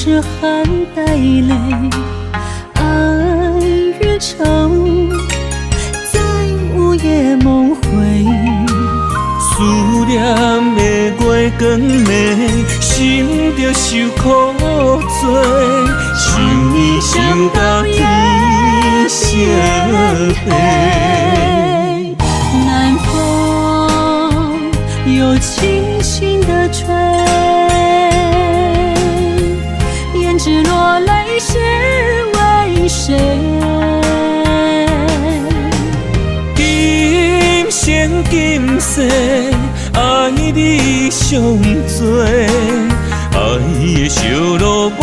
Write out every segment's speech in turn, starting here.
是含帶淚，愛與愁，在午夜夢回。思念的月光暝，心著受苦罪，想你想到天色黑。南風又輕輕地吹，胭脂落淚是為誰？今生今世愛你上濟，愛的燒爐我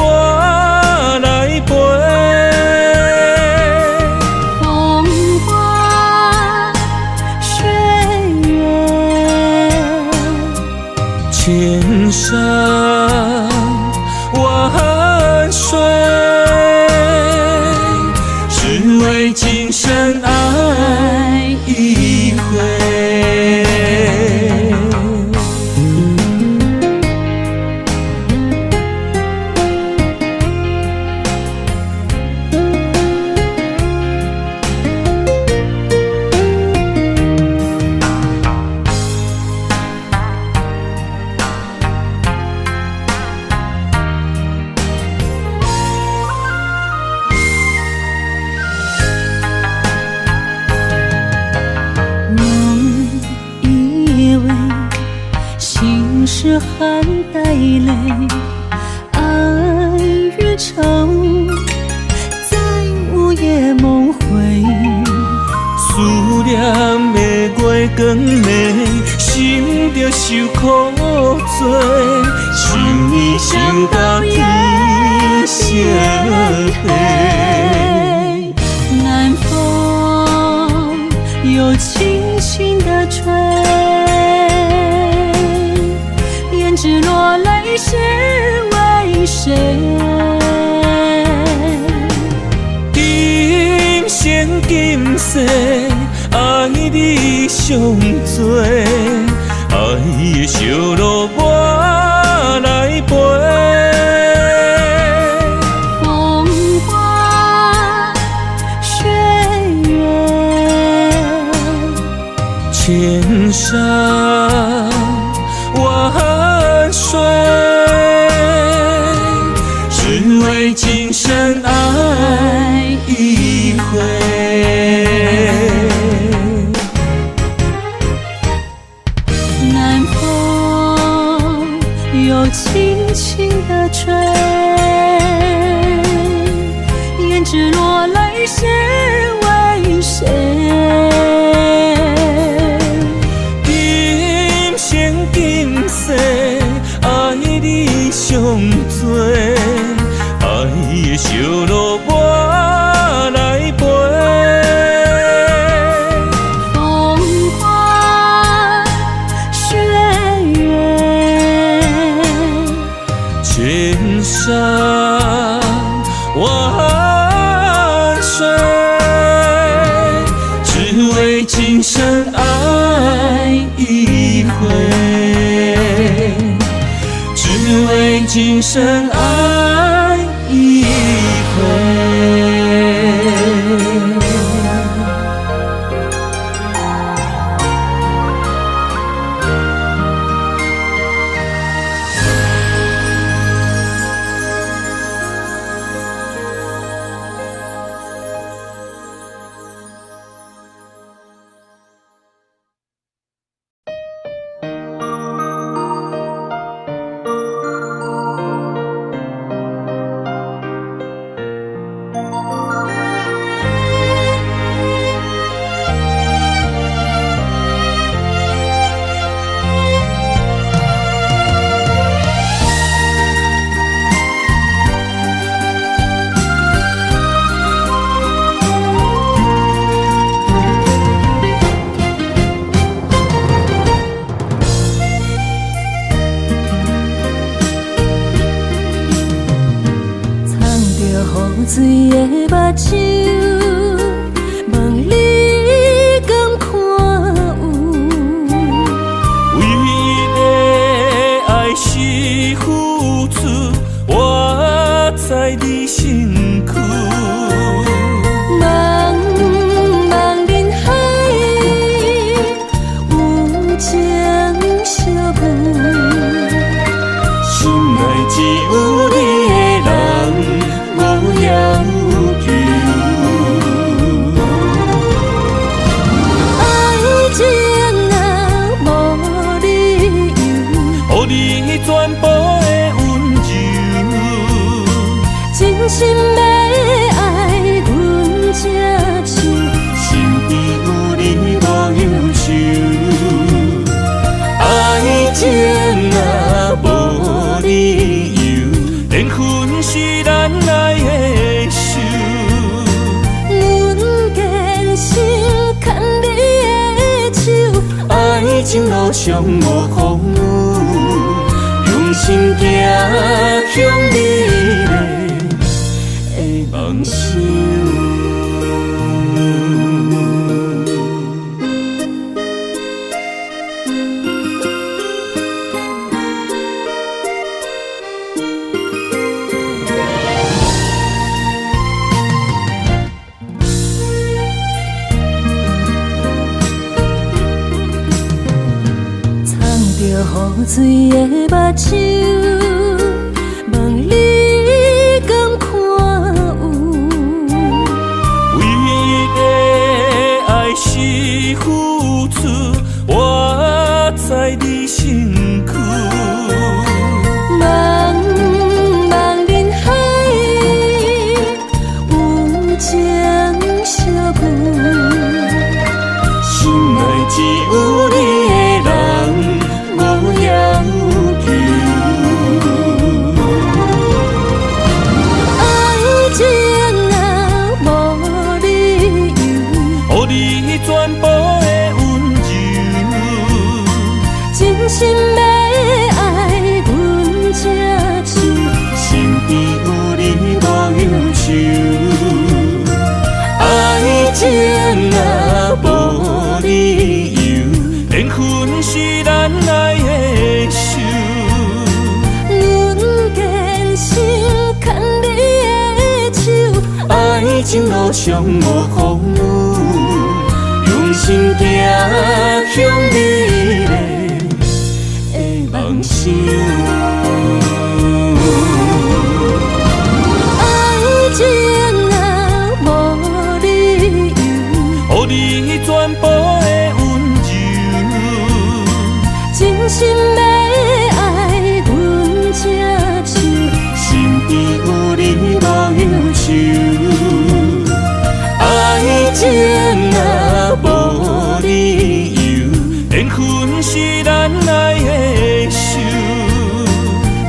來陪。風花雪月，千山萬水，只為今生愛一回。夢以為心事含帶淚，愛與愁，在午夜夢回。思念的月光暝，心著受苦罪，想你想到天色黑。南風又輕輕地吹，胭脂落淚是為誰？今生今世愛你上濟，愛的燒爐我來陪。風花雪月，千山萬水，只為今生愛一回。南風又輕輕地吹，胭脂落淚是為誰？今生今世愛你上濟，愛的燒爐我來陪。風花雪月，千山萬水，只為今生愛一回，只為今生愛一回。藏著雨水的目睭，問你敢看有？唯一的愛是付出，我在你身軀。茫茫人海，有情相遇。心內只有你的人，無要求。愛情啊，無理由，予你全部的溫柔。真心欲愛，阮這手。身邊有你無憂愁。愛情啊，無理由，緣分是咱愛的仇。阮堅心牽你的手，愛情路上無風雨，用心行向美麗的夢想。藏著雨水的目睭，問你敢看有？唯一的愛是付出，活在你身軀。茫茫人海，有情相遇。心內只有你的人，無要求。愛情啊，無理由，予你全部的溫柔。真心欲愛，阮這手。身邊有你無憂愁。愛情啊，無理由，緣分是咱愛的仇。阮堅心牽你的手，愛情路上無風雨，用心行向美麗的夢想。愛情啊，無理由，予你全部的溫柔。真心欲愛，阮這手。身邊有你無憂愁。愛情啊，無理由，緣分是咱愛的仇。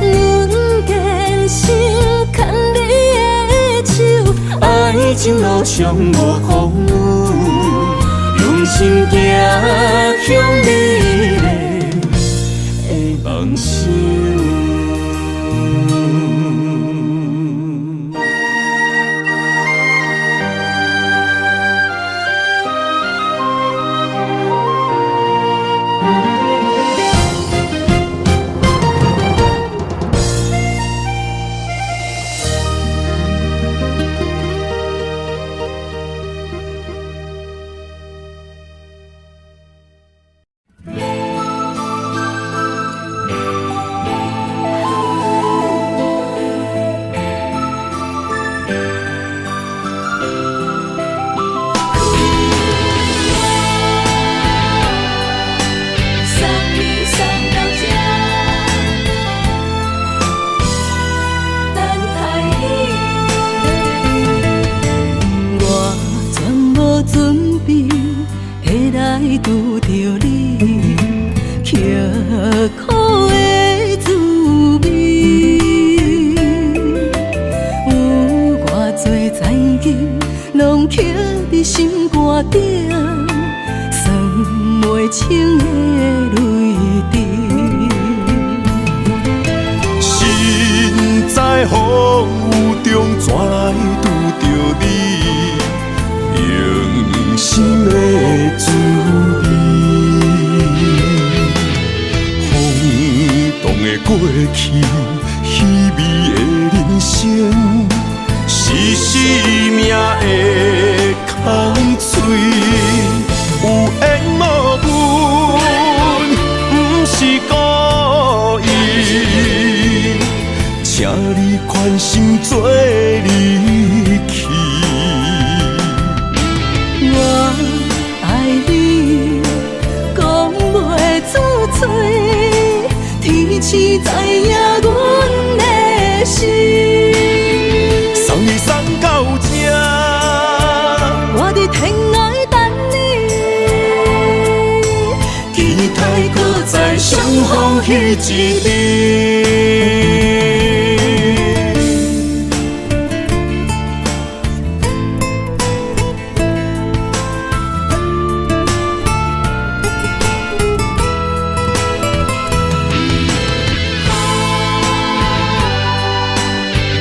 阮堅心牽你的手，愛情路上無風雨，用心行向美麗的夢想。送你送到這，等待你。我全無準備會來拄著你，刻苦的滋味。有偌濟殘金，攏刻佇心肝頂，算袂清的淚滴。身在風雨中，怎來拄著你？用心的滋味。風動的過去，彼稀微的人生，是生命的空喙。有緣無分，毋是故意，請你寬心做離去。我愛你，講袂出嘴，天時知影阮的心。送你送到這，我佇天涯等你，期待閣再相逢彼一日。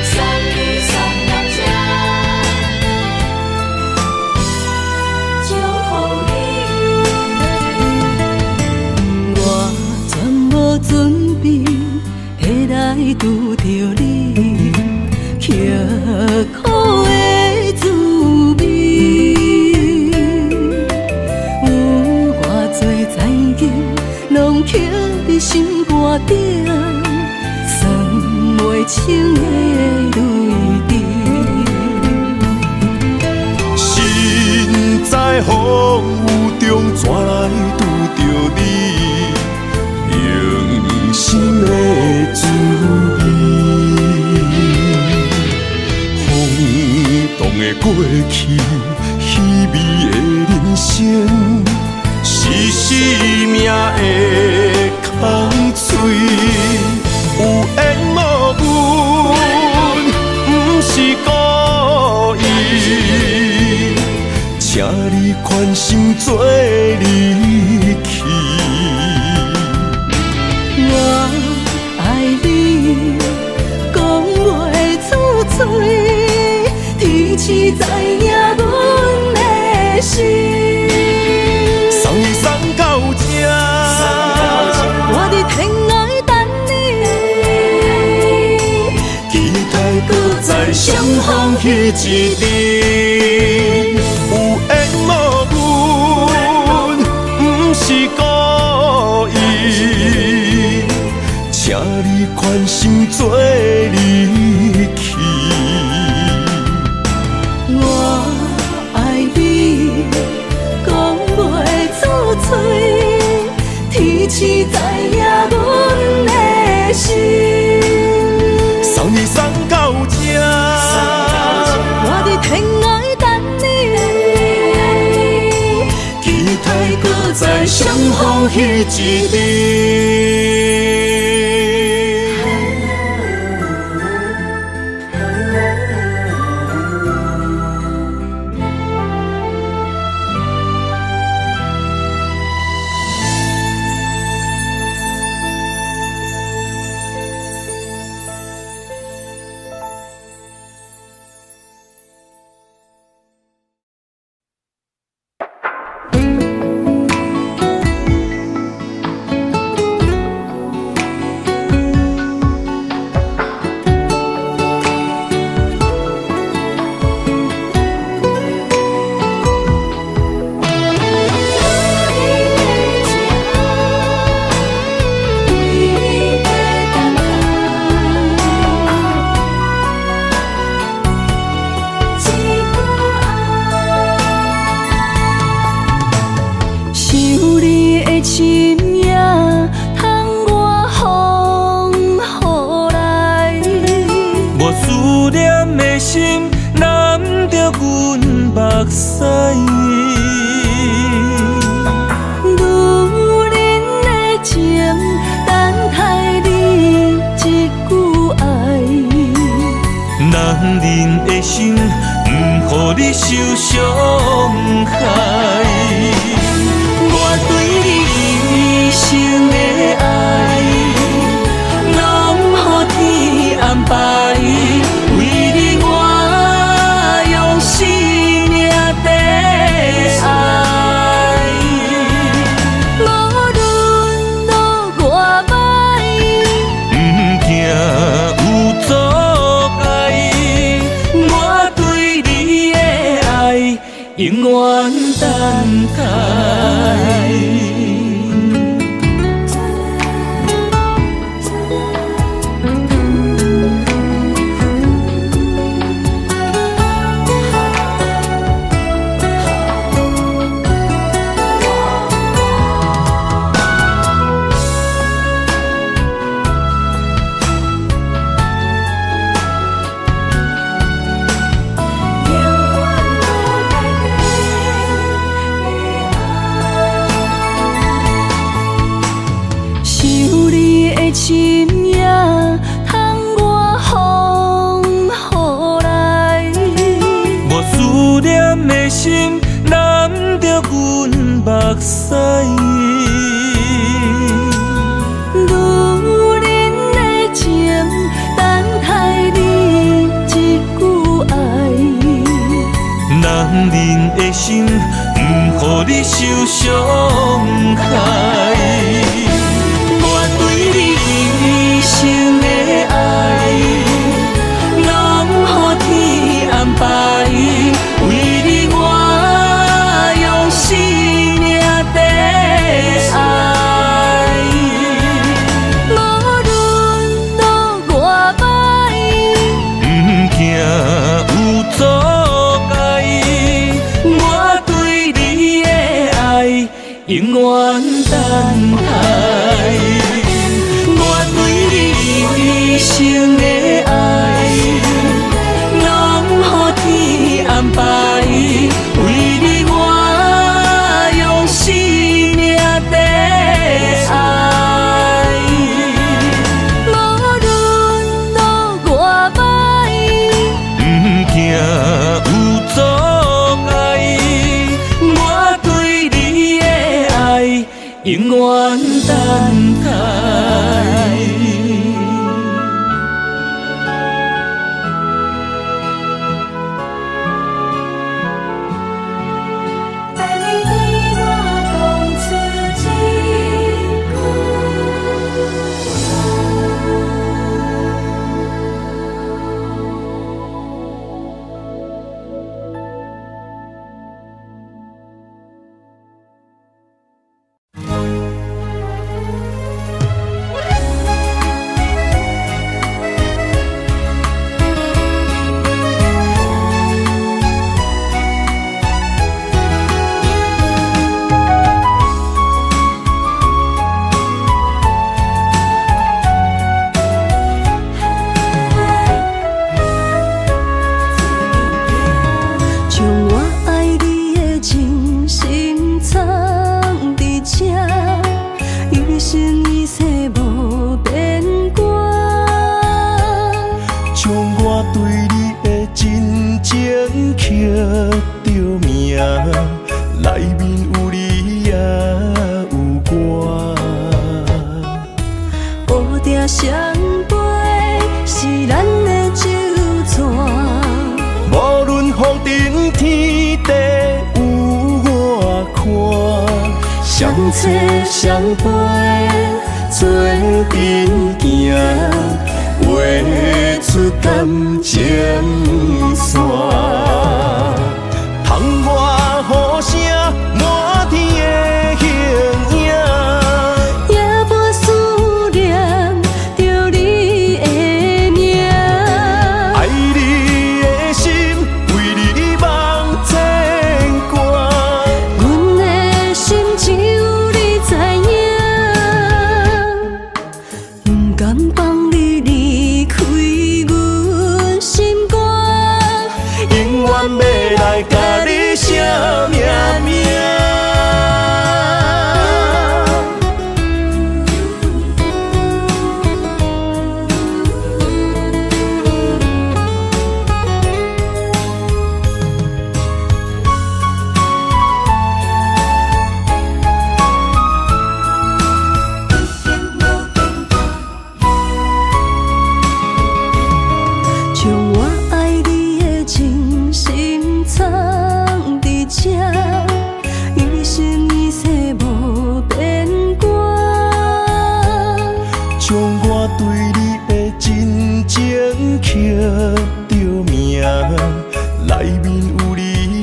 送你送到這，祝福你。我全無準備會來拄著你，刻苦的滋味。有偌濟殘金，攏刻佇心肝頂，算袂清的淚滴。身在風雨中，怎來拄著你？用心的滋味。風動的過去，稀微的人生，是生命的空喙。有緣無分，毋是故意，請你寬心做離去。我愛你，講袂出嘴，天時知影阮的心。送你送到這，我佇天涯等你，期待閣再相逢彼一日。有緣無分，毋是故意，請你寬心做離去。我愛你，講袂出嘴，天時知影阮的心。送你送到這，我佇天涯等你，期待閣再相逢彼一日。想你的身影，窗外風雨來。我思念的心攬著阮目屎。女人的情，等待你一句愛。男人的心，毋予你受傷害。我對你一生的愛，攏予天安排。為你我用生命綴愛。無論路偌歹，毋驚有永遠等待。想你的身影，窗外风雨来。我思念的心揽著阮目屎。女人的情，等待你一句爱。男人的心，毋予你受傷害。我對你一生的愛，攏予天安排。為你我用生命綴愛。無論路偌歹，毋驚有阻礙，我對你的愛永遠等待。我對你一生的愛，攏予天安排。為你我用生命綴愛。無論路偌歹，毋驚有阻礙，我對你的愛永遠等待。等你對我講出一句。將我愛你的真心藏佇這，一生一世無變卦。將我對你的真情刻著名，內面有你也有我。烏蝶相飛是咱的酒紙，無論風塵天地有偌寬，相找相陪做陣行，畫出感情線。窗外雨聲，滿天的形影。也無思念著你的名。愛你的心，為你茫牽掛。阮的心只有你知影，不甘放你離開阮心肝。永遠欲來共你寫命名。將我愛你的真心藏佇這，一生一世無變卦。將我對你的真情刻著名，內面有你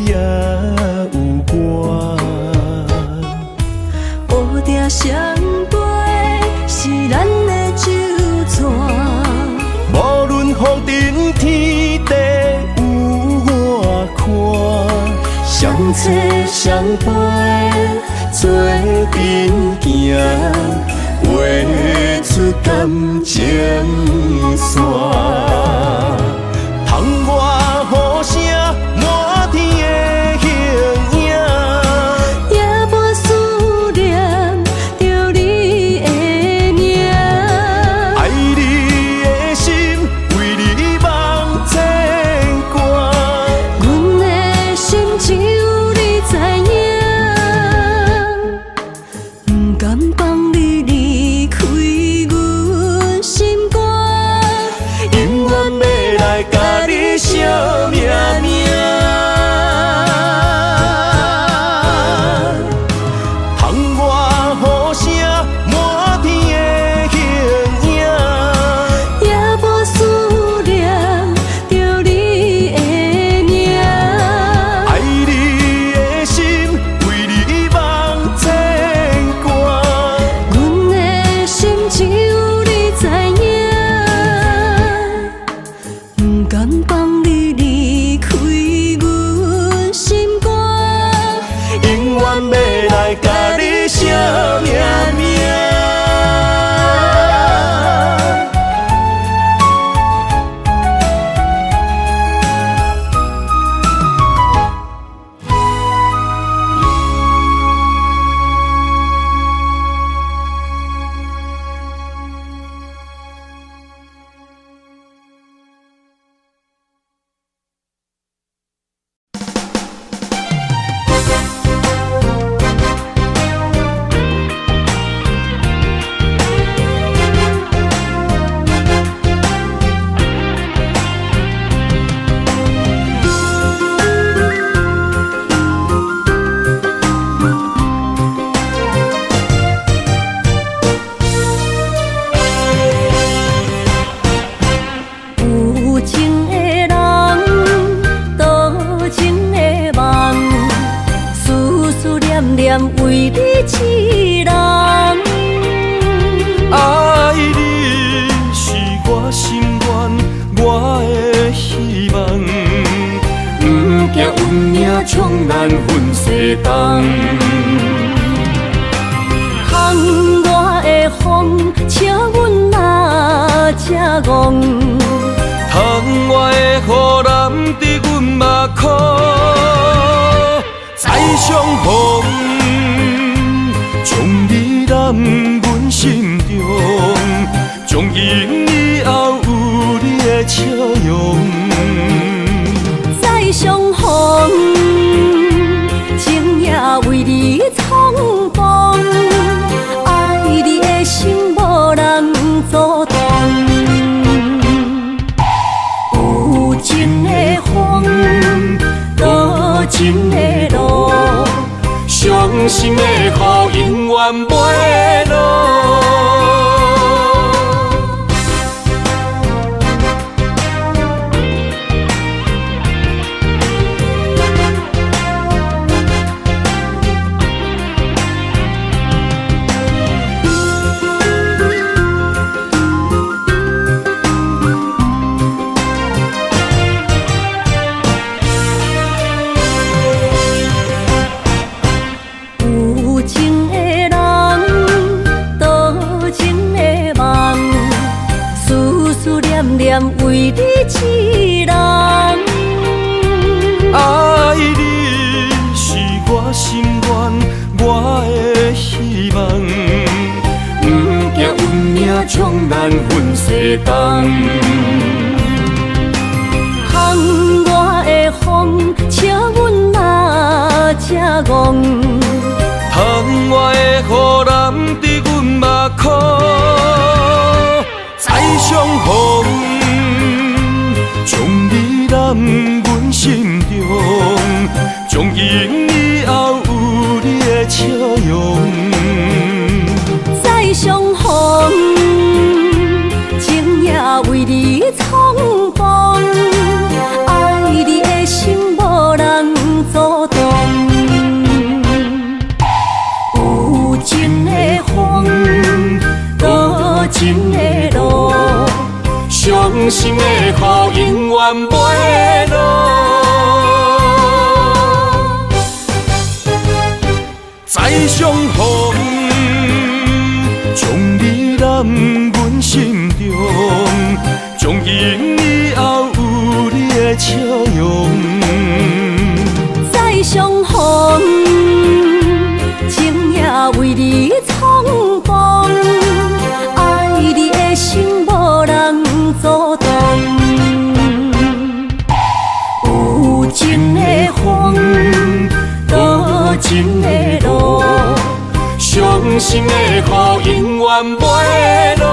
也有冊相陪，做陣行，畫出感情線。窗外雨聲，滿天的形影。夜半思念著你的名。愛你的心，為你夢牽掛。阮的心只有你知影，毋甘放你離開阮心肝。永遠欲來共你相命命。窗外雨聲，滿天的形影。夜半思念著你的名。愛你的心，為你夢牽掛。阮的心只有你知影，毋甘放你離開阮心肝。永遠欲來共你相命命。有情的人，多情的夢，思思念念為你一人。愛你是我心願，我的希望。毋驚運命將咱分西東。窗外的風，笑阮若這戇。窗外的雨淋得阮目眶，再相逢，將你攬阮心中，從今以後有你的笑容。再相逢，情也為你重逢，愛你的心無人阻擋。有情的風，多情的路，傷心的雨永遠袂落。有情的人，多情的夢，思思念念為你一人。愛你是我心願，我的希望。毋驚運命將咱分西東。窗外的風，笑阮若這戇。窗外的雨淋得阮目眶，再相逢，將你攬阮心中，從今以後有你的笑容。再相逢，情也為你重逢，愛你的心無人阻擋。有情的風，多情的路，傷心的雨永遠袂落。相逢，將你攬阮心中，從今以後有你的笑容。再相逢，情也為你衝動，愛你的心無人阻擋。有情的風，多情的路，傷心的雨永遠袂落。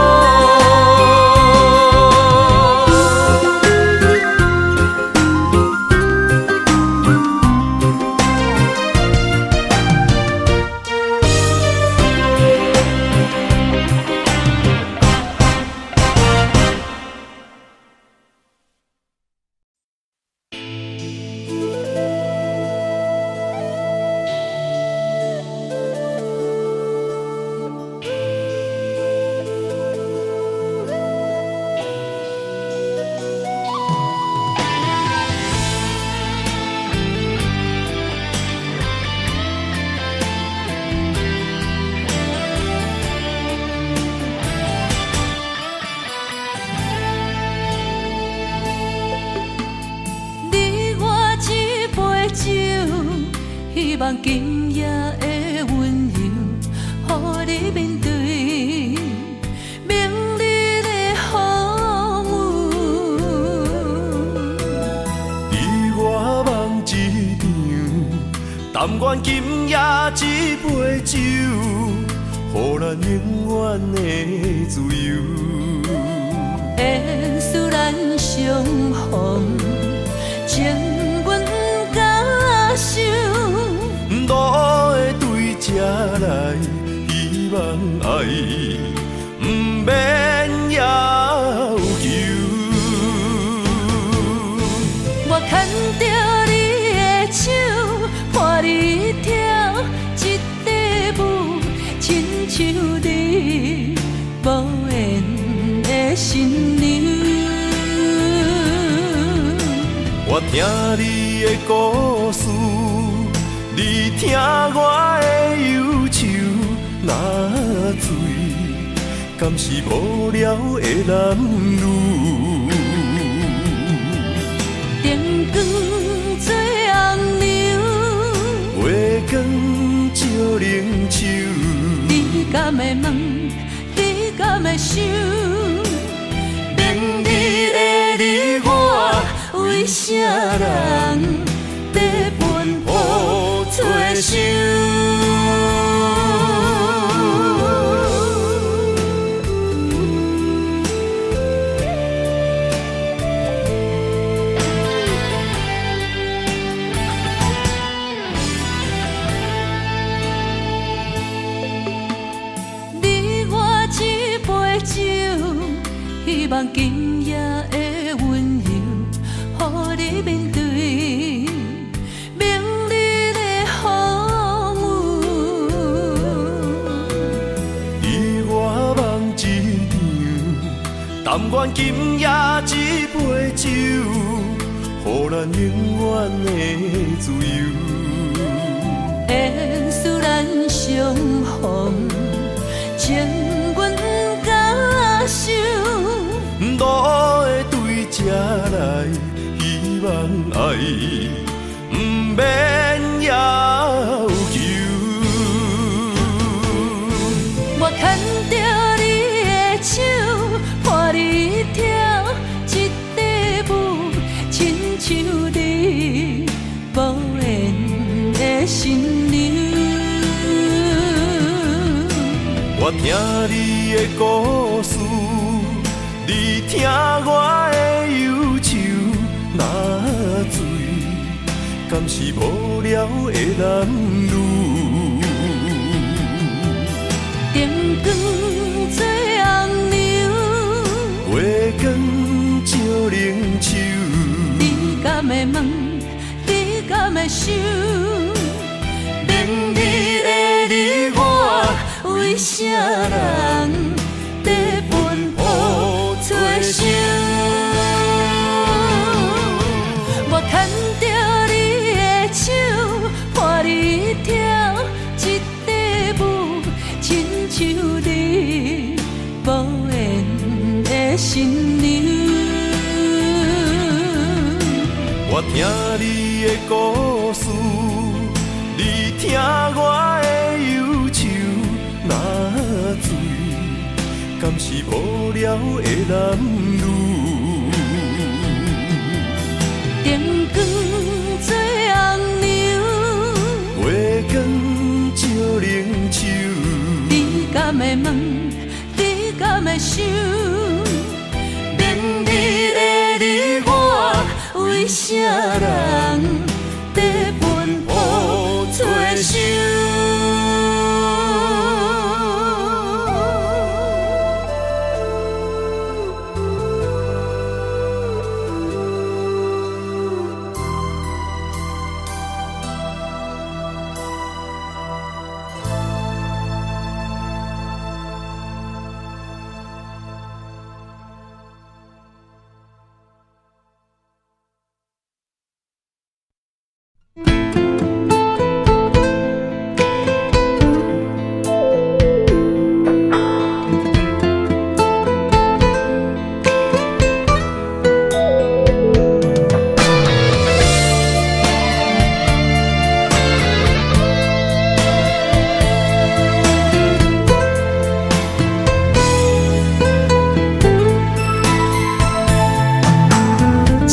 你我這杯酒，希望今夜的溫柔，予你面對明日的風雨。你我夢一場，但願今夜這杯酒，予咱永遠的自由。緣使咱相逢，情阮敢想。路會對這來，希望愛毋免要求。我牽著你的手，伴你跳這塊舞，親像你無緣的新娘。我聽你的故事，你聽我的憂愁，若醉，敢是無聊的男女？燈光做紅娘，月光照冷手，你敢會問？你敢會想？明日的你我，為啥人在奔波找想？你我這杯酒，希望今夜的溫柔，予你面對明日的風雨。你我夢一場，但願今夜這杯酒，予咱永遠的自由。緣使咱相逢，情阮敢想。路會對這來，希望愛毋免要求。我牽著你的手，伴你跳這塊舞，親像你無緣的新娘。我聽你的故事，你聽我的憂愁，若醉，敢是無聊的男女？燈光做紅娘，月光照冷手，你敢會問？你敢會想？明日的你我，為啥人在奔波找想？我牽著你的手，伴你跳這塊我聽你的故事，你聽我的憂愁，若醉，敢是無聊的男女？燈光做紅娘，月光照冷手。你敢會問？你敢會想？明媚的你我，為啥人在奔波找相？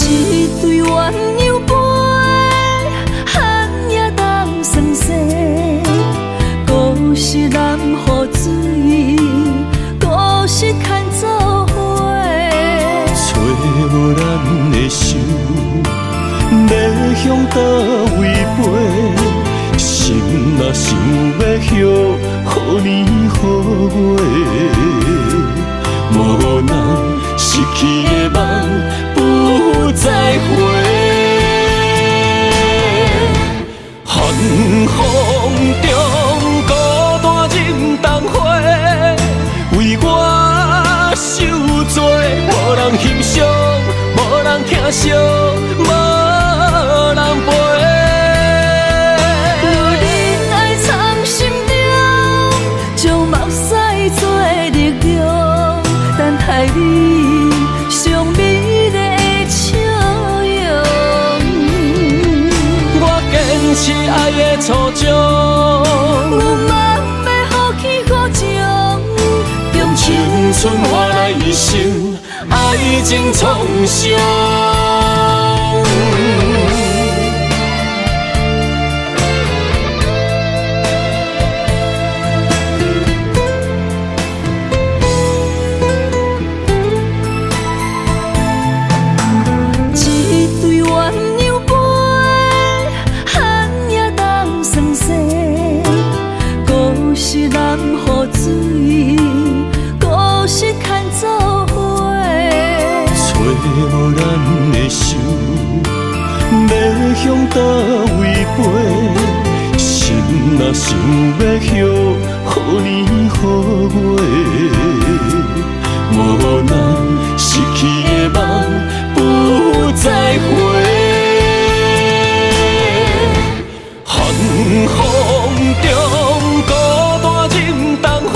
一對鴛鴦飞，寒夜冬霜雪，孤是南湖水，孤是牵做伙。揣無咱的手，欲向佗位飛？心若想欲歇，予年予月，無奈失去的夢不再回。寒風中孤單忍冬花，為我受罪，無人欣賞，無人疼惜，無人陪。女人愛藏心中，將目屎做力量，等待你上美麗的笑容。我堅持愛的初衷，阮梦欲予起予情，用青春換來一生愛情創傷。一對鴛鴦飛，寒夜冬霜雪，孤是南湖水，孤是牵做伙。揣無咱的手，欲向佗位飛？心若想欲歇，予年予月，無奈失去的夢不再回。寒風中孤單忍冬花，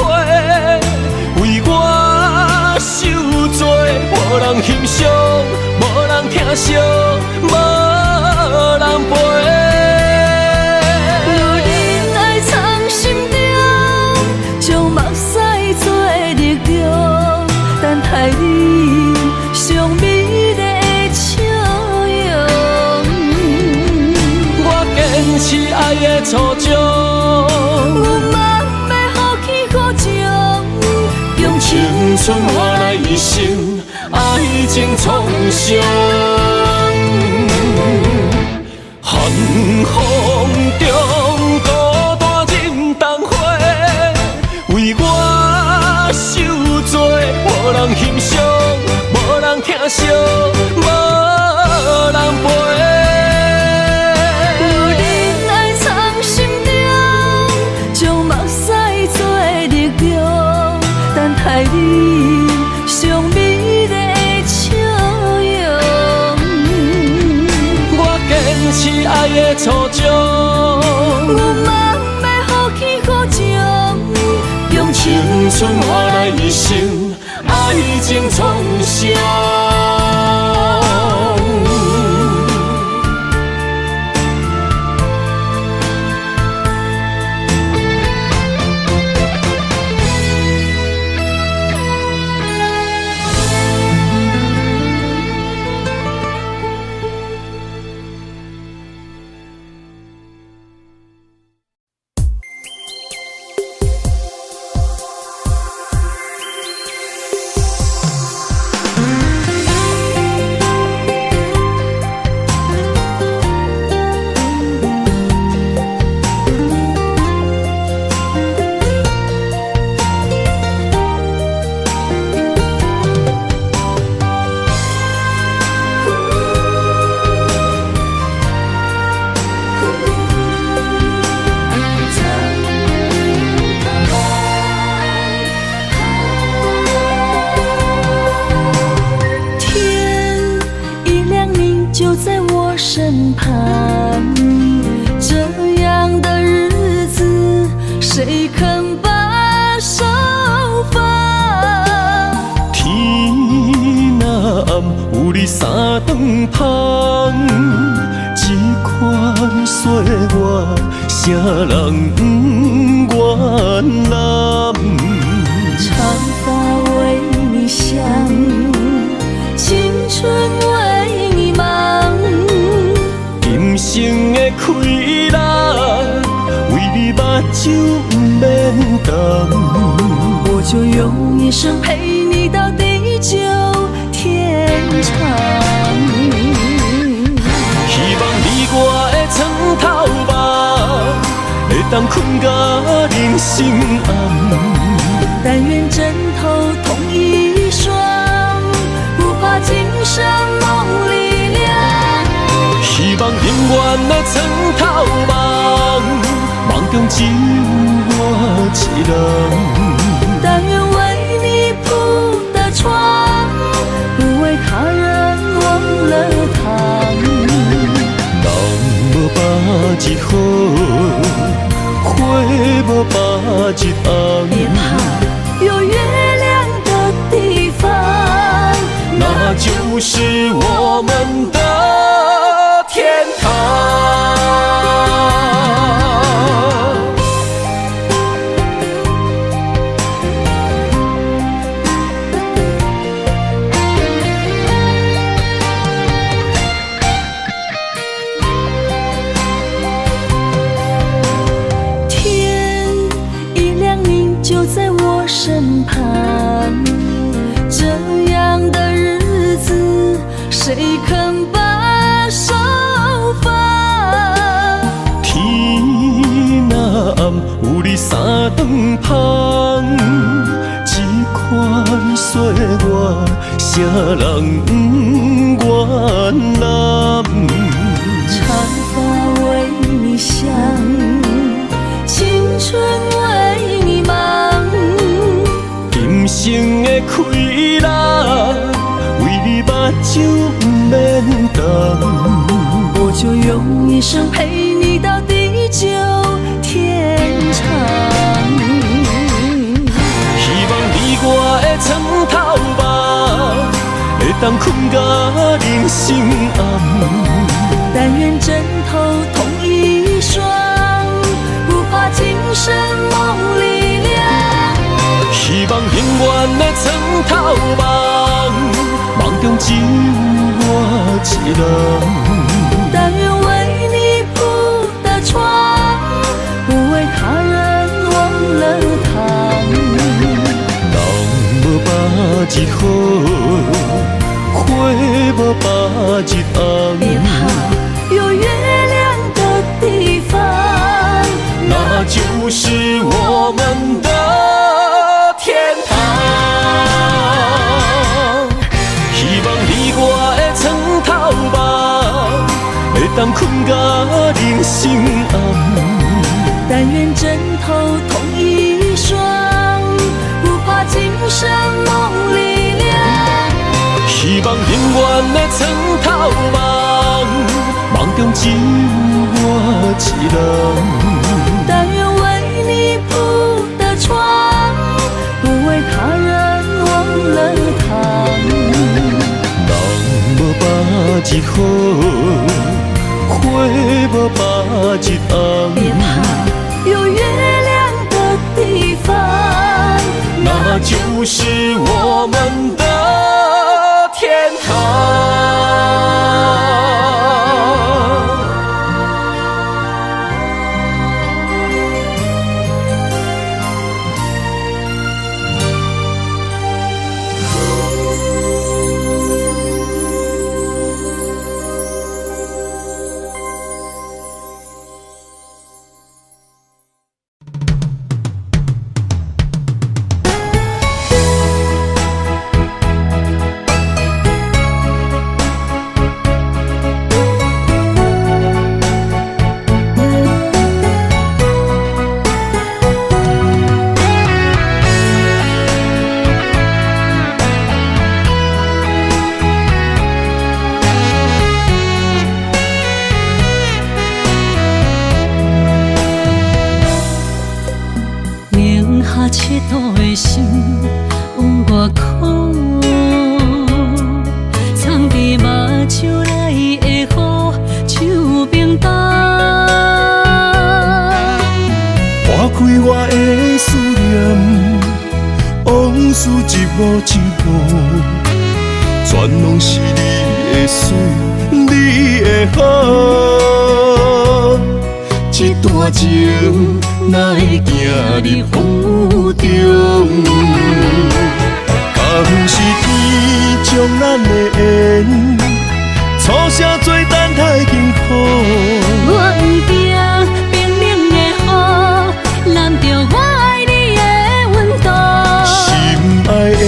為我受罪，無人欣賞，無人疼惜，無人陪。女人愛藏心中，將目屎做力量，等待你上美麗的笑容。我堅持愛的初衷，阮梦欲予起予情，用青春換來一生愛情創傷。寒風中孤單忍冬花，為我受罪，無人欣賞，無人疼惜，無人陪。女人愛藏心中，將目屎做力量，等待你上美麗的笑容。我堅持愛的初衷，阮梦欲予起予情，用青春換來一生愛情創傷。身旁。這樣的日子，誰肯把手放？天若暗，有你三頓芳，這款歲月，啥人毋願攬？長髮為你想，青春為你忙。今生的氣力，為你目睭毋免澹。我就用一生陪你到地久天長。希望你我的床頭夢，會當睏甲人生暗。但願枕頭同一雙，不怕今生夢裡涼。希望永遠的床頭夢，夢中只有我一人。但願為你鋪的床，不為他人忘了躺。人無百日好，花無百日紅。別怕，有月亮的地方，那就是我們的天堂。天一亮，你就在我身旁。這樣的日子，誰肯把手放？天若暗，有你三頓芳，這款歲月，啥人毋願攬？長髮為你想，青春為你忙。今生的氣力，為你目睭毋免澹。我就用一生陪你到地久天長。希望你我的床頭夢，會當睏甲人生暗。但願枕頭同一雙，不怕今生夢裡涼。希望永遠的床頭夢，夢中只有我一人。但願為你鋪的床，不為他人忘了躺。人無百日好，花無百日紅。別怕，有月亮的地方，那就是我們的天堂。希望你我的床頭夢，會當睏甲人生暗。但願枕頭同一雙，不怕今生夢裡涼。希望永遠的床頭夢，夢中只有我一人。但願為你鋪的床，不為他人忘了躺。人無百日好，花無百日紅。別怕，有月亮的地方，那就是我們的天堂。幕一幕，全攏是你的媠，你的好。這段情哪會行入風雨中？敢是天將咱的緣，錯寫做等待幸福。我毋驚冰冷的雨，淋著我愛你的溫度。心愛的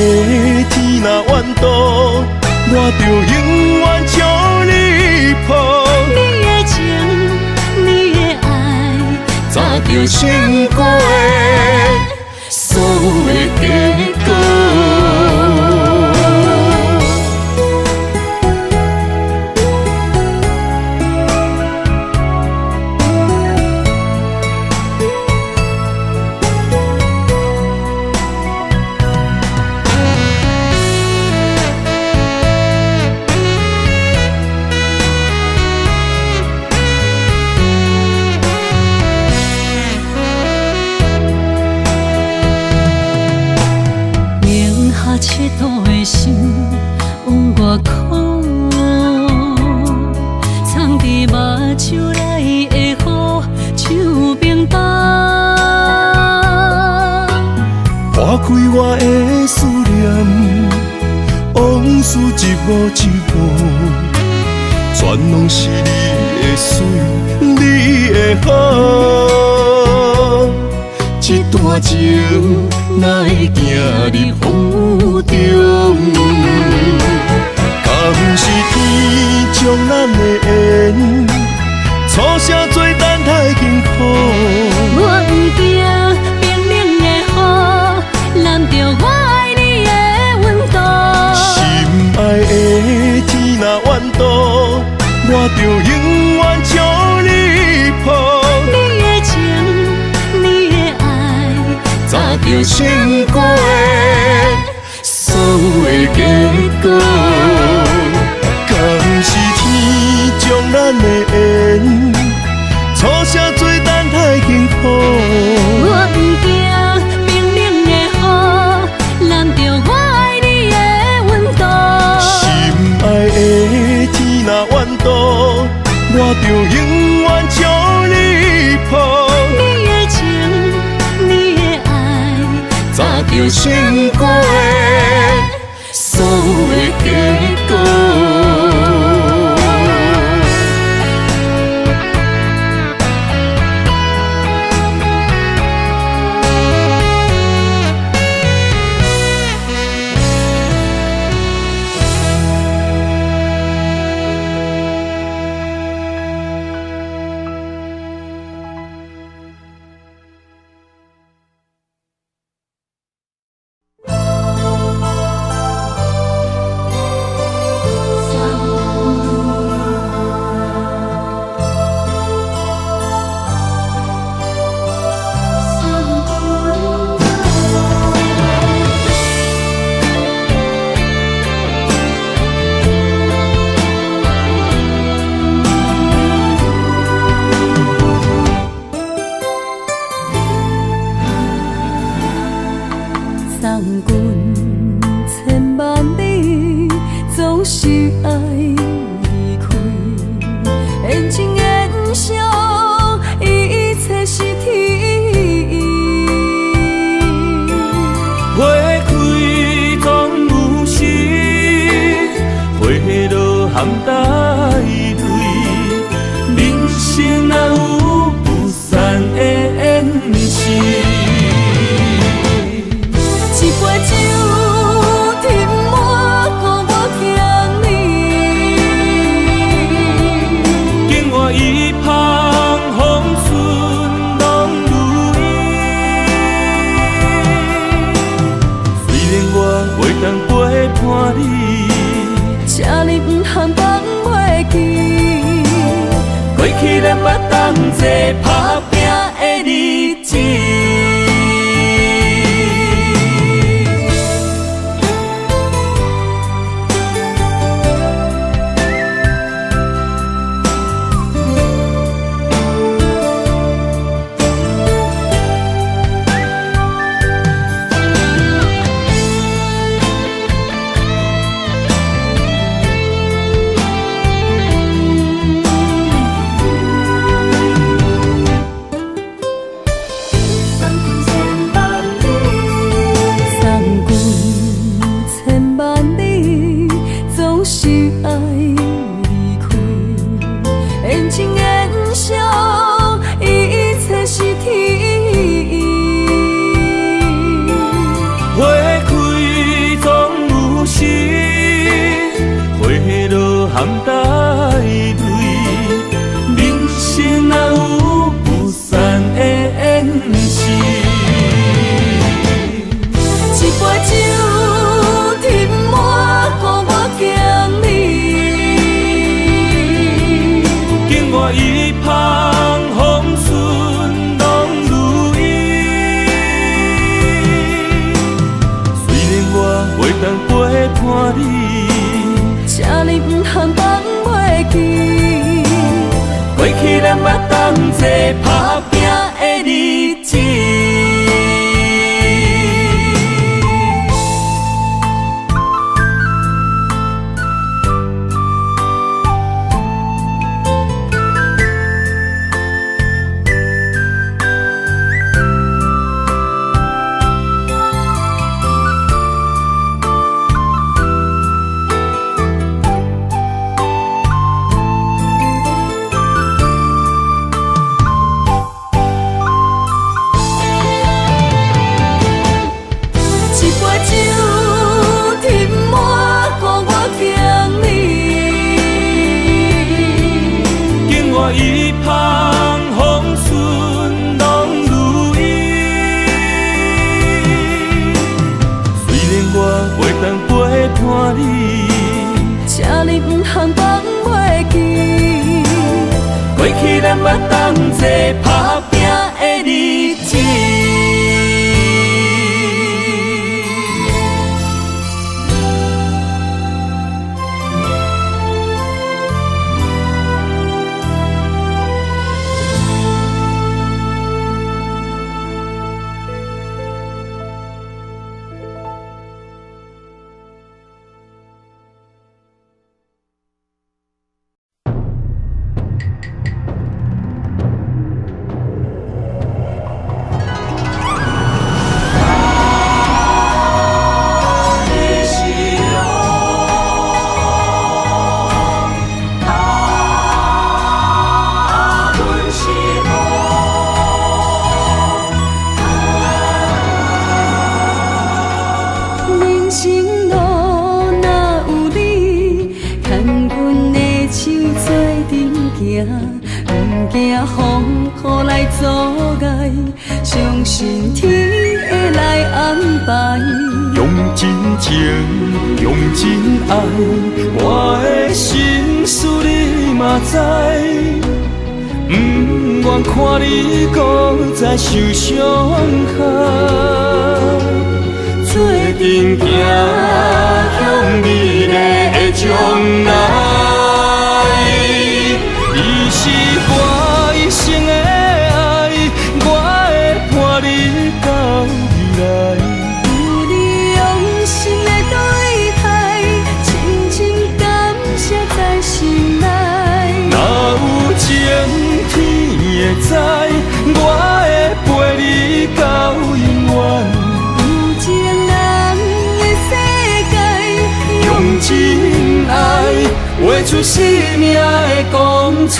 天若怨毒，我就永遠將你抱。你的情，你的愛，早就成過所有的結果。零下7度的心有偌苦，藏佇目睭內的雨像冰凍。破開我的思念，往事一幕一幕，全攏是你的媠，你的好。這段情哪會行入風雨中？敢是天將咱的緣，錯寫做等待幸福。我毋驚冰冷的雨，淋著我愛你的溫度。心愛的天若怨毒，我就永遠將你抱。你的情，你的愛，早就成過所有的結果。敢是天將咱的緣，錯寫做等待幸福。我毋驚冰冷的雨，淋著我愛你的溫度。心愛的天若怨毒，我就永遠將你抱。你的情，你的愛，早就成過所有的結果。送君千萬里，總是愛離開。緣情緣相，一切是天意。花開總有時，花落含帶淚。人生哪有不散的宴席？一杯酒，斟滿，顧無欠你。敬我一捧風春攏如意。雖然我袂當陪伴你，請你毋通放袂記。過去咱捌同齊打拚的日子。是愛離開。緣情緣相，一切是天意。花開總有時，花落含帶淚。人生若有不散的宴席。一杯酒，斟滿，予我敬你。敬我一捧風順攏如意。雖然我袂當陪伴你，請你毋通放袂記。過去咱捌同齊打拚的日子。一杯酒，斟滿，予我敬你。敬我一捧風順攏如意。雖然我袂當陪伴你，請你毋通放袂記。過去咱捌同齊打拚的日子。人生路若有你，牽阮的手做陣行，毋驚風雨來阻礙，相信天會來安排。用真情，用真愛，我的心事你嘛知。毋願看你閣再受傷害，做陣行向美麗的將來。你是我一生的愛，我會伴你到未來。有你用心的對待，深深感謝在心內。若有情天會知，我會陪你到永遠。有情人的世界，用真愛畫出生命的光彩。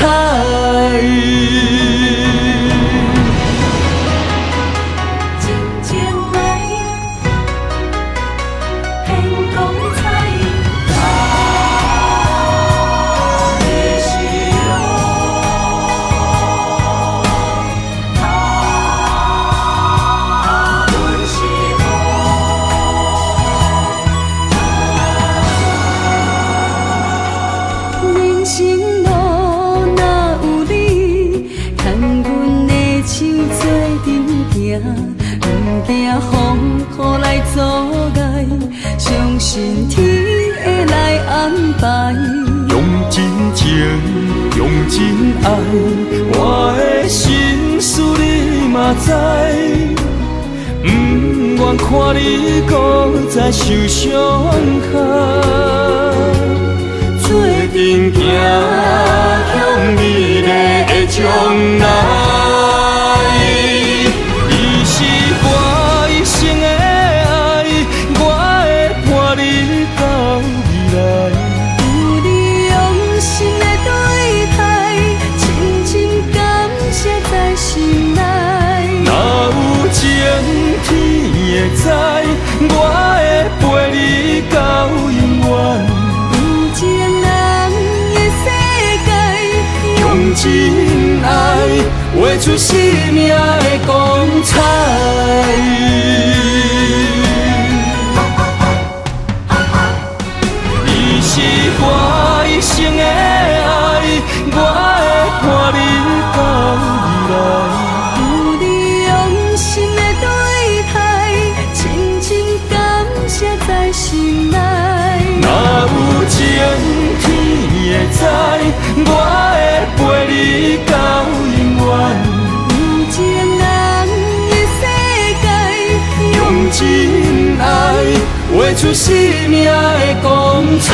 真情來，天光彩。人生路若有你，牽阮的手做陣行，毋驚風雨來阻礙，相信天會來安排。用真情，用真愛，我的心事你嘛知。毋願看你閣再受傷害，做陣行向美麗的將來。你是我一生的愛，我會伴你到未來。有真愛，畫出生命的光彩。你是我一生的愛，我會伴你到未來。有你用心的對待，深深感謝在心內。若有情天會知，我會陪你到永遠。有情人的世界，用真愛畫出生命的光彩。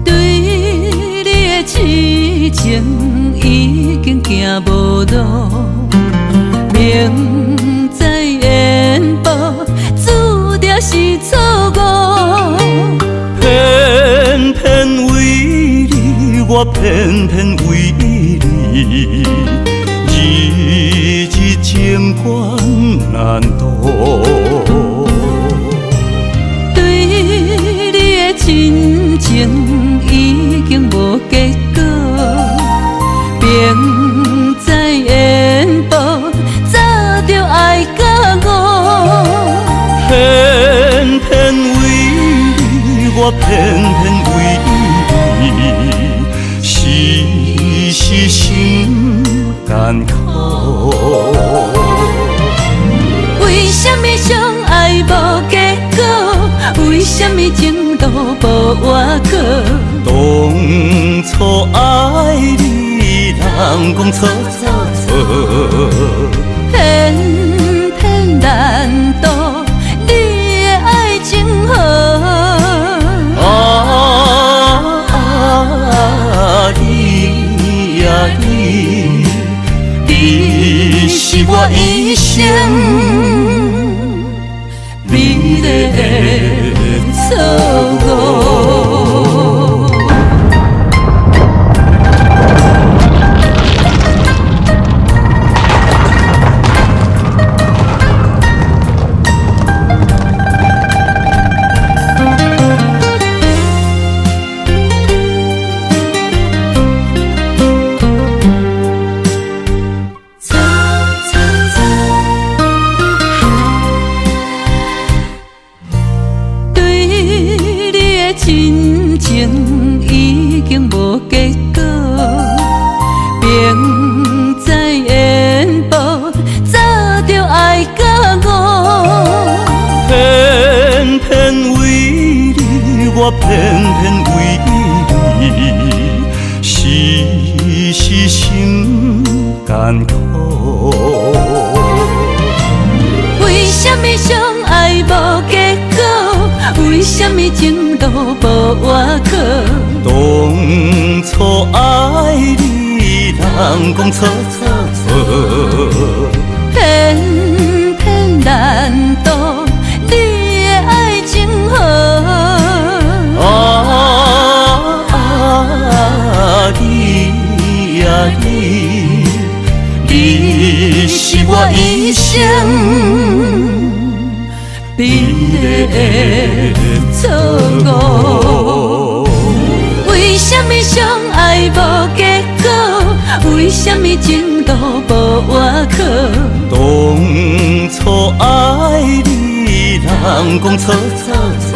對你的痴情已經行無路，明知緣報注定是錯誤。偏偏為你，我偏偏為你，日日情關難渡。對你的真情已經無結果，明知緣報早就愛甲我。偏偏為你，我偏偏為你，時時心艱苦。為什麼相愛無結果？為什麼情路無倚靠？當初愛你，人講錯錯錯，偏偏難渡你的愛情河。啊，你啊你，你是我一生美麗的錯誤。對你的真情已經無結果，明知緣報早就愛甲我。偏偏為你，我偏偏為你，時時心艱苦。為什麼相愛無結果？為什麼情路無倚靠？當初愛你，人講錯錯錯，偏偏難渡你的愛情河。啊，你啊你，你是我一生美麗的錯誤。為什麼相愛無結果？為什麼情路無倚靠？當初愛你，人講錯錯錯，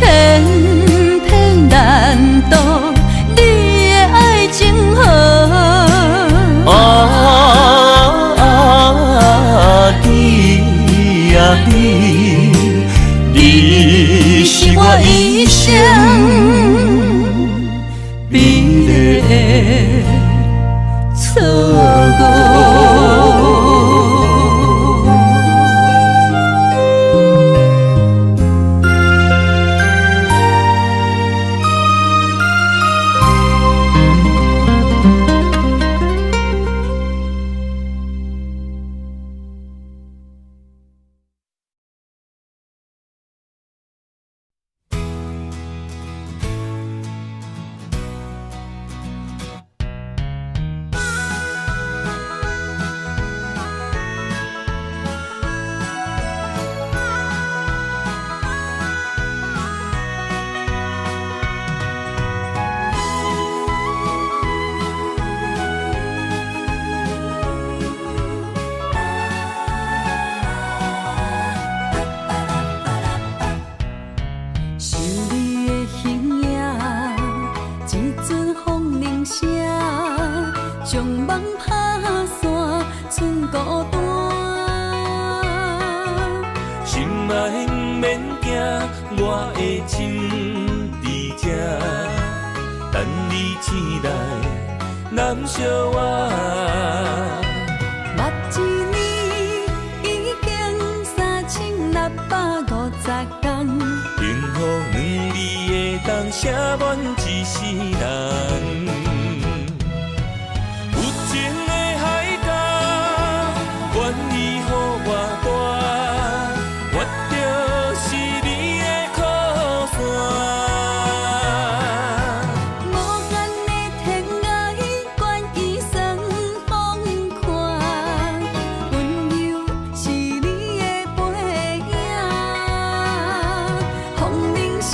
偏偏難渡你的愛情河。啊，錯誤。想你的形影，一阵风铃声，将梦拍散，剩孤单。心爱毋免惊，我的心伫这，等你醒来，揽惜我。目一年已经3650天，幸福两字会当写满一世人。有情的海角，愿意予我带，我就是你的靠山。无限的天涯，愿意算风看，温柔是你的背影，风铃声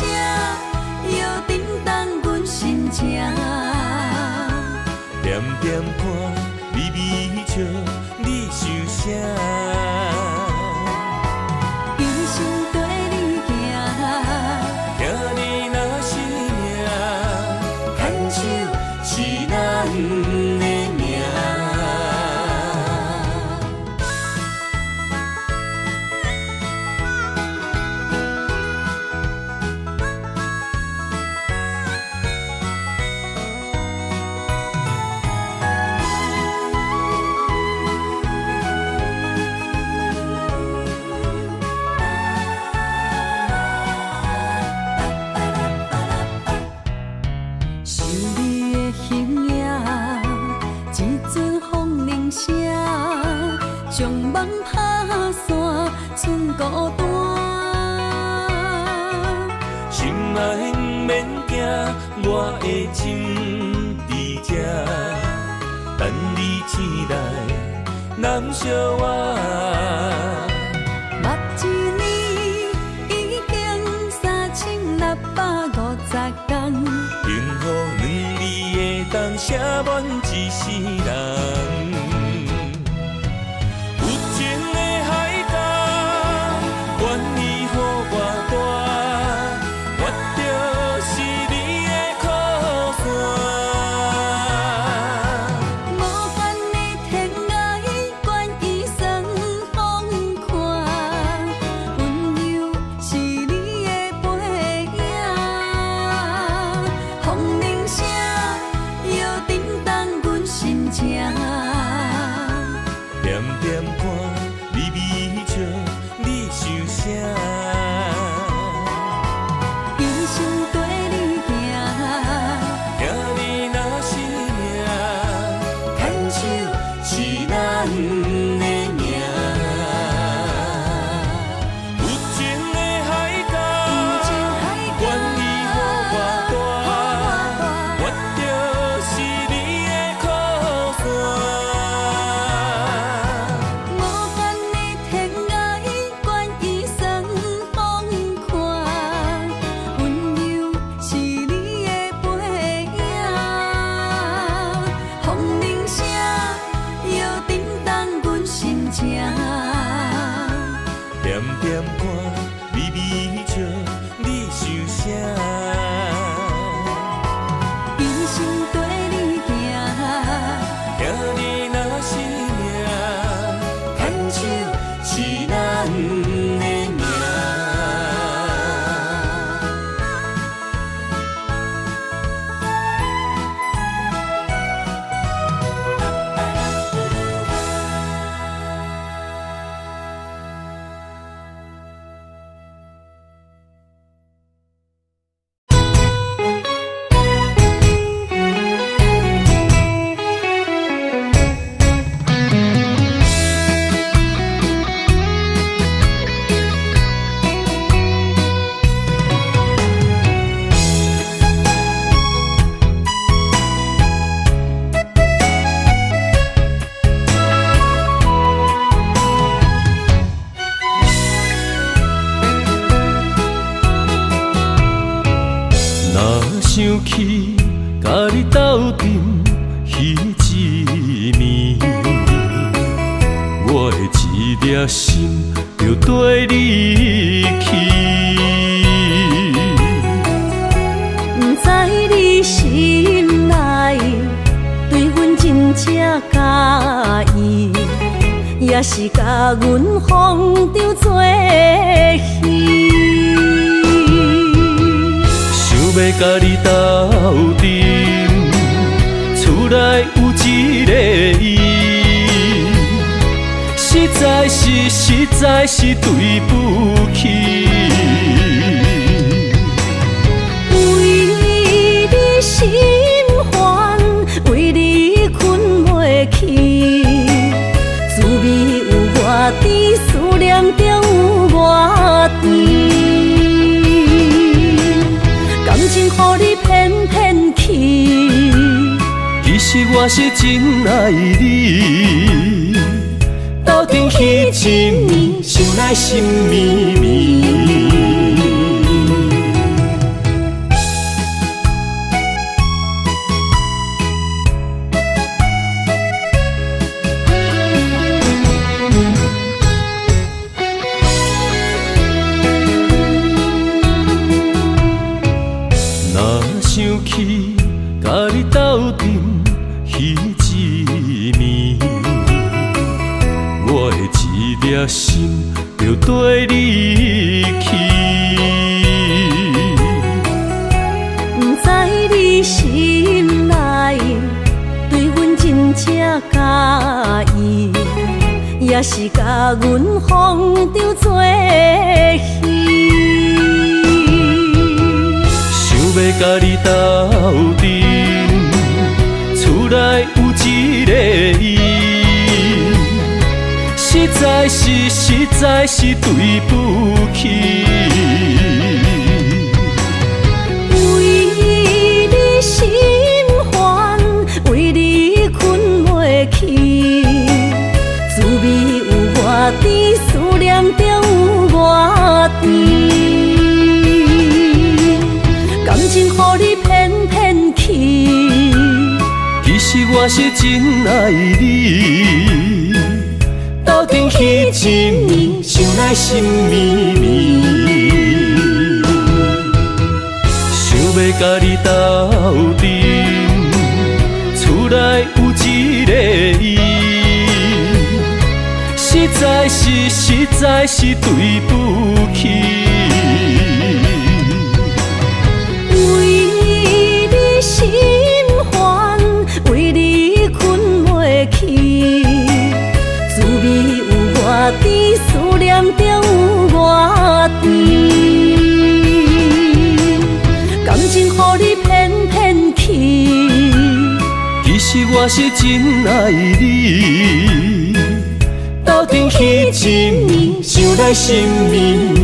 摇震动阮心情。点点看，微微笑，你想啥？一生跟你行，听你若是命，牵手是咱的命。想你的形影，一阵风铃声，将梦拍散，剩孤单。心爱毋免惊，我的心伫这，等你醒来，揽惜我。目一年已经3650天，幸福两字会当写满一世人。有情的海角，愿意予我带，我就是你的靠山。无限的天涯，愿意算风看，温柔是你的背影，风铃声摇震动阮心情。点点看，微微笑，你想啥？一生跟你行，听你若是命，牵手是咱的命。有情的海角，愿意予我带，我就是你的靠山。起佮你鬥陣彼一暝，我的一粒心就綴你去。毋知你心內對阮真正佮意，抑是共阮風中做戲。想欲佮你鬥陣，厝內有一个伊，實在是實在是對不起。為你心煩，為你睏袂去，滋味有偌甜，思念中有偌甜。感情予你騙騙去，其實我是真愛你，鬥陣彼一暝，想來心綿綿。若想起佮你鬥陣彼一暝，我的一粒心就綴你去。毋知你心內對阮真正佮意，抑是共阮風中做戲。想欲佮你鬥陣，厝內有一个伊，實在是實在是對不起。為你心煩，為你睏袂去，滋味有偌甜，思念中有偌甜。感情予你騙騙去，其實我是真愛你，鬥陣彼一暝，想來心綿綿。想欲佮你鬥陣，厝內有一个伊，實在是實在是對不起。為你心煩，為你睏袂去，滋味有偌甜，思念中有偌甜。感情予你騙騙去，其實我是真愛你，鬥陣彼一暝，想來心綿綿。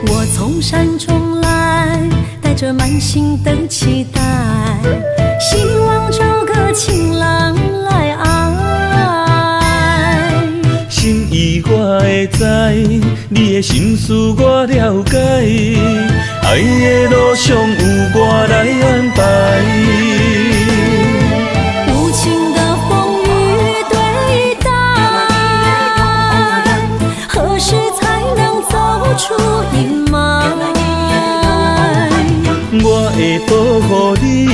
我從山中來，帶著滿心的期待，希望找個情郎來愛。心意我會知，你的心思我了解，愛的路上有我來安排。無情的風雨會保護你，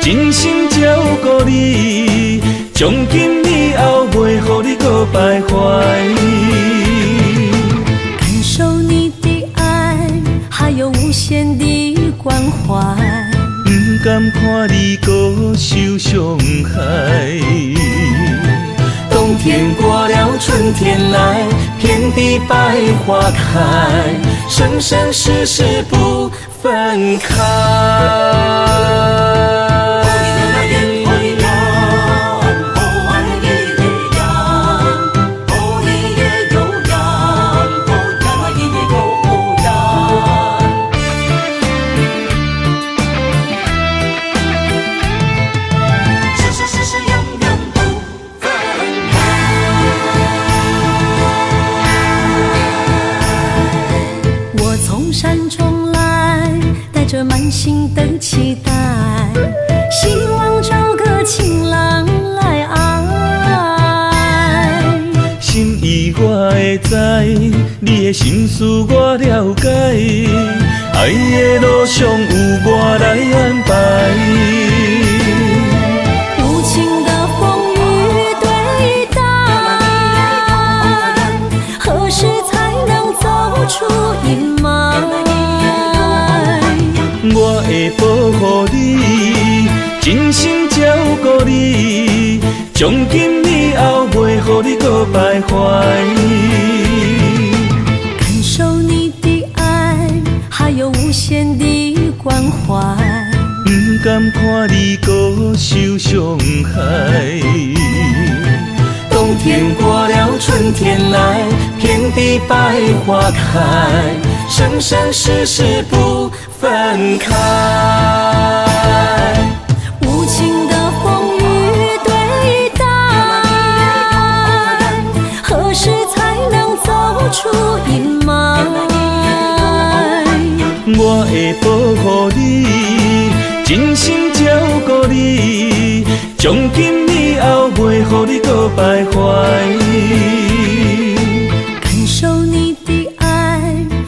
真心照顧你，從今以後袂予你閣徘徊。感受你的愛，還有無限的關懷。毋甘看你閣受傷害。冬天過了，春天來，遍地百花開，生生世世不分開。我從山中來，帶著滿心的期待，希望找個情郎來愛。心意我會知，你的心思我了解，愛的路上有我來安排。無情的風雨對待，何時才能走出陰霾？我會保護你，真心照顧你，從今以後袂予你閣徘徊。感受你的愛，還有無限的關懷。毋甘看你閣受傷害。冬天過了，春天來，遍地百花開，生生世世不分開。無情的風雨對待，何時才能走出陰霾？我會保護你，真心照顧你，從今以後袂予你閣徘徊。感受你的愛，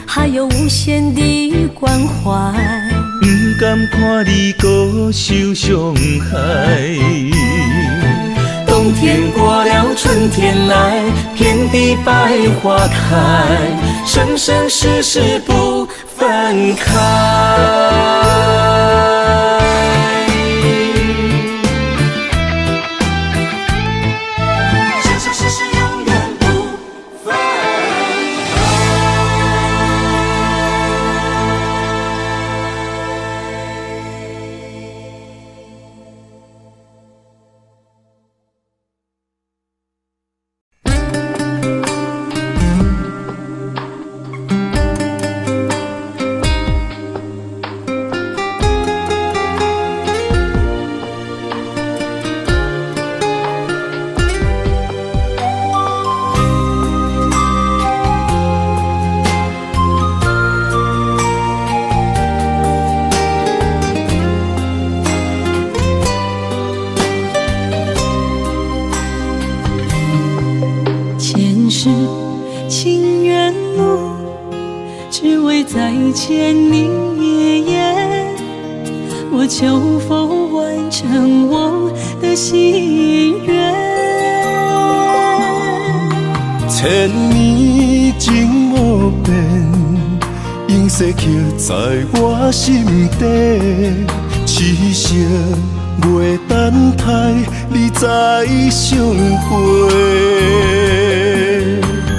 還有無限的關懷。毋甘看你閣受傷害。冬天過了，春天來，遍地百花開，生生世世不分開。生生世世永遠不分開。前世情緣路，只為再見你一眼。我求佛完成我的心願。千年情無變，永世刻在我心底。痴心袂等待你再相会。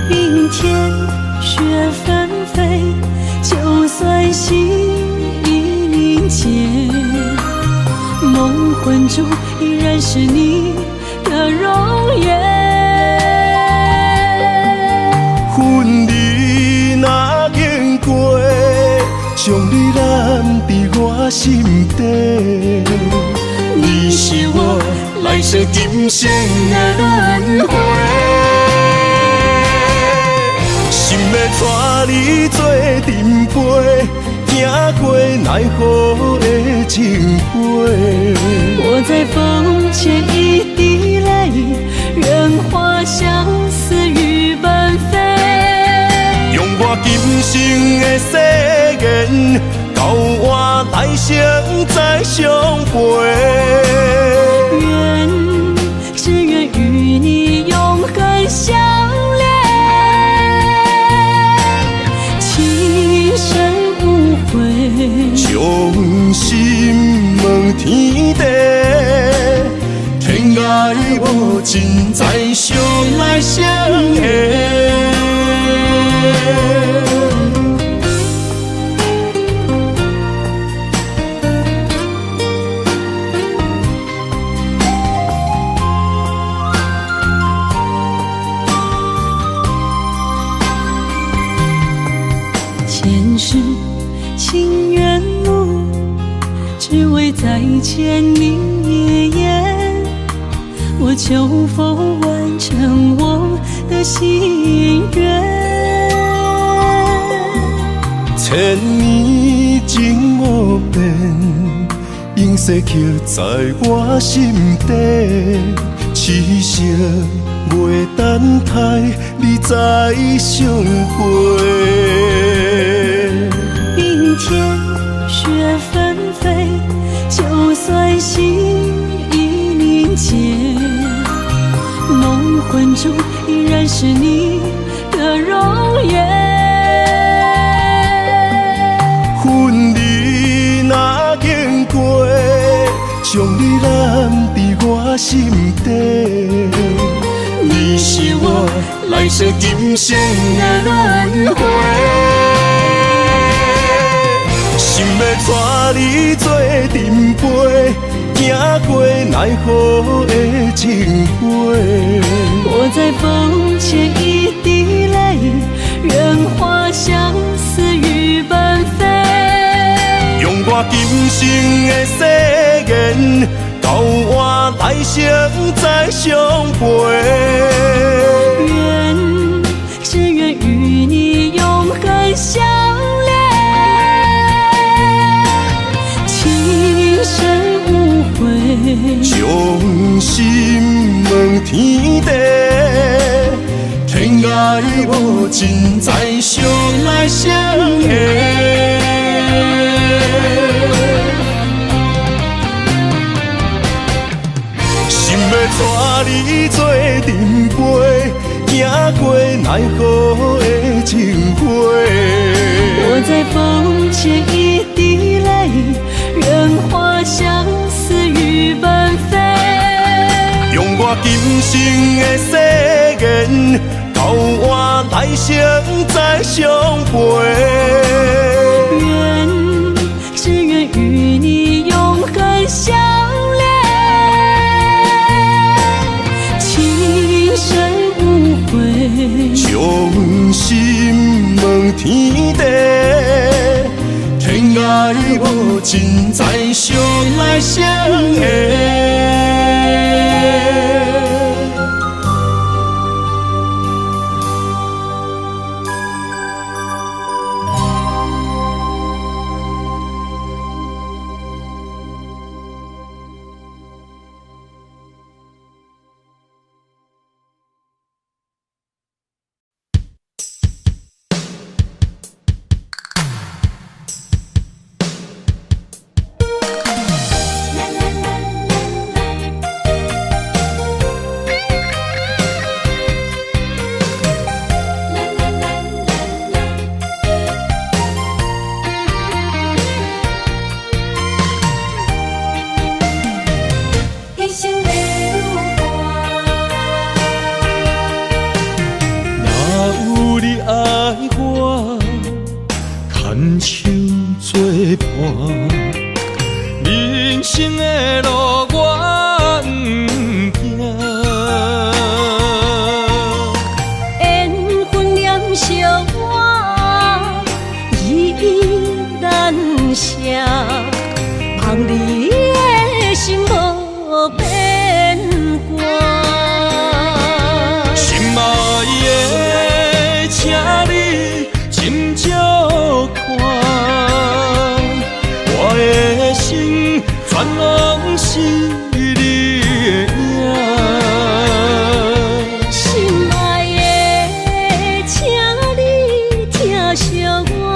冰天雪紛飛，就算心已凝結，夢魂中依然是你的容顏。分離若經過，將你攬佇我心底。你是我來世今生的輪迴，心欲帶你做陣陪，行過奈何的情批。我在風前一滴淚，願化相思雨般飛。用我今生的誓言，甘到換來生再相陪。願，只願與你永恆相戀，情深無悔。將心問天地，天涯無盡，再相來相下。前世情緣路，只為再見你一眼。我求否完成我的心願？千年情無變，永世刻在我心底。痴心月等待你再相會。冰天雪紛飛，就算心已凝結，夢魂中依然是你的容顏。分離若經過，將你攬佇我心底。你是我來世今生的輪迴。心欲帶你做陣飛，行過奈何的情話。我在風前一滴淚，願化相思雨般飛。用我今生的誓言，到換來生再相陪。願，只願與你永恆相戀，情深無悔。將心問天地，天涯無盡，再相來相下。心欲帶你做陣飛，行過奈何的情話。我在風前一滴淚，願化相思雨般飛。用我今生的誓言，到換來生再相陪。願，只願與你永恆相戀，情深無悔。將心問天地，天涯無盡，再相來相下。一生的旅伴。若有你愛我，牽手做伴，人生的路我毋驚。緣分念相我，依依難捨，望你的心無變卦。心愛的，請你斟酌看，我的心全攏是你的影。心愛的，請你疼惜我，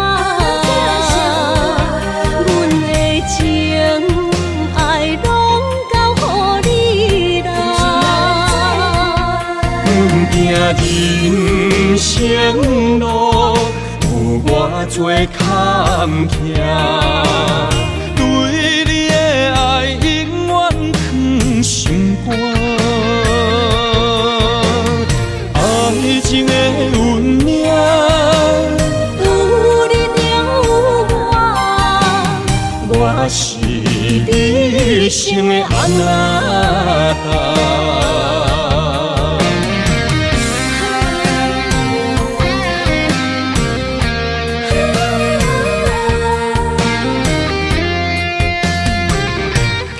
生路，有偌濟坎坷。對你的愛永遠囥心肝，愛情的運命，有你就有我，我是你一生的阿那達。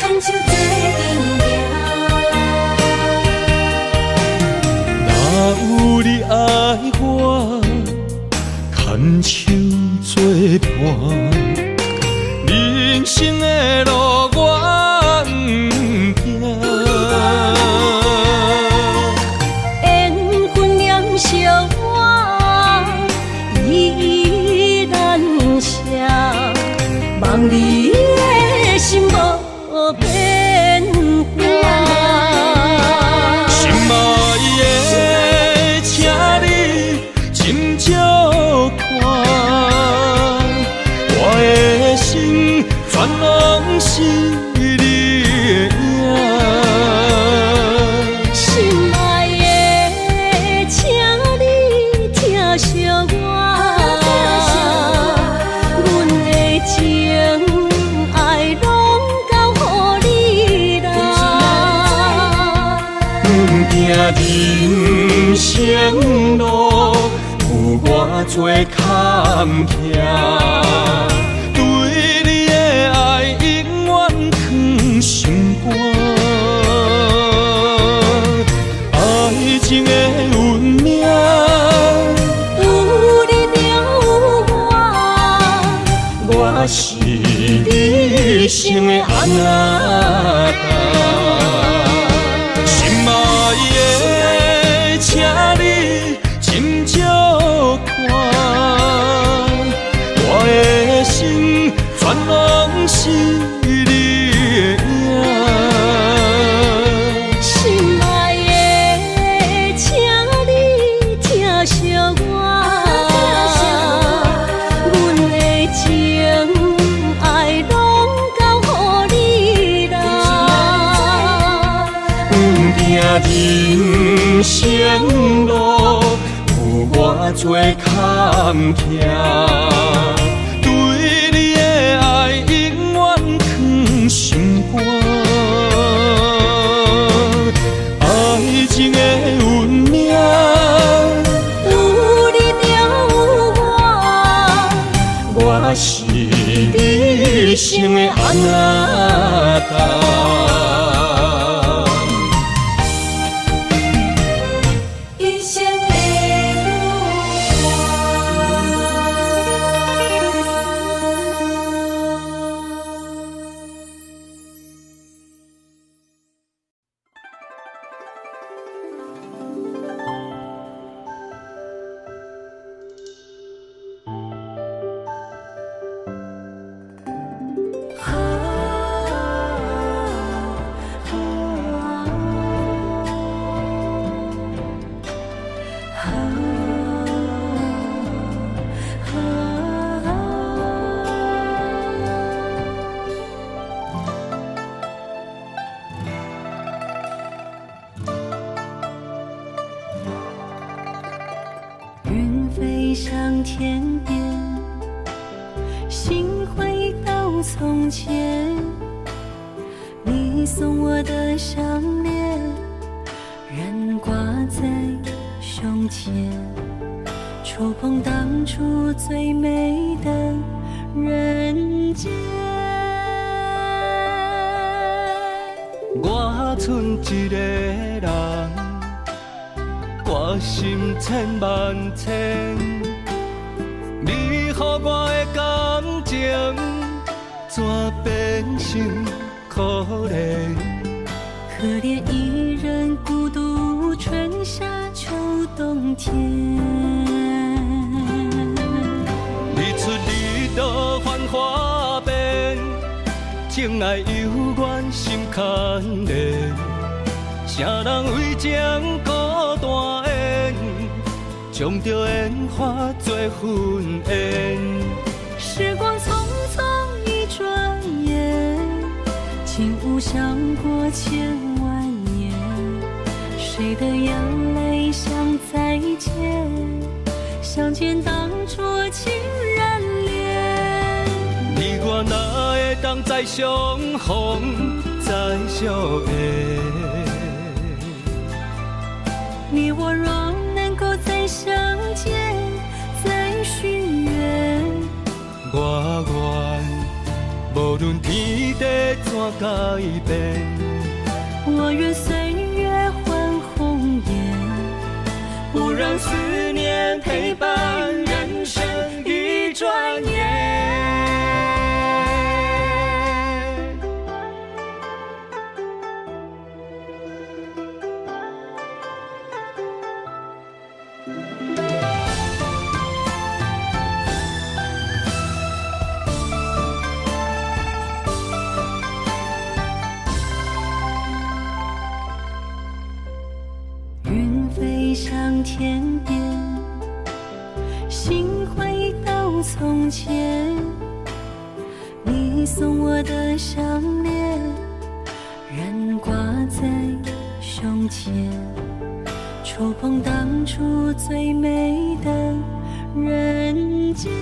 牽手做陣行。若有你愛我，牽手做伴，人生的路我毋驚。緣分念相我，依依難捨，望你的心無變化。心愛的，請你斟酌看，我的心全攏是你的影。心愛的，請你疼惜我，阮的情愛攏交予你啦。毋驚人生路有偌濟坎坷，對你的愛永遠囥心肝。愛情的運命，有你就有我，我是你一生的阿那達。心愛的，請你斟酌看，我的心全攏是你的影。心愛的，請你疼惜我，阮的情愛攏交予你啦。毋驚人生路有偌濟坎坷，對你的愛永遠囥心肝。愛情的運命，有你就有我，我是你一生的阿那達。一生的女伴。雲飛上天邊，心回到從前。你送我的項鏈，仍掛在胸前，觸碰當初最美的人間。我賰一個人，歌心千萬千，你予我的感情，怎變成可憐？可憐一人孤獨，春夏秋冬天。日出日落繁華變，情愛猶原心牽連。誰人為情孤單緣，將著緣化做雲煙。時光匆匆一轉眼，情無相過千萬年。誰的眼淚像再見，相見當初情人戀。你我若會當再相逢，再相會。你我若能夠再相見，再許願。我願無論天地怎改變，我願歲月換紅顏，不讓思念陪伴人生一轉眼。雲飛向天邊，心回到從前。你送我的項鏈，仍掛在胸前，觸碰當初最美的人間。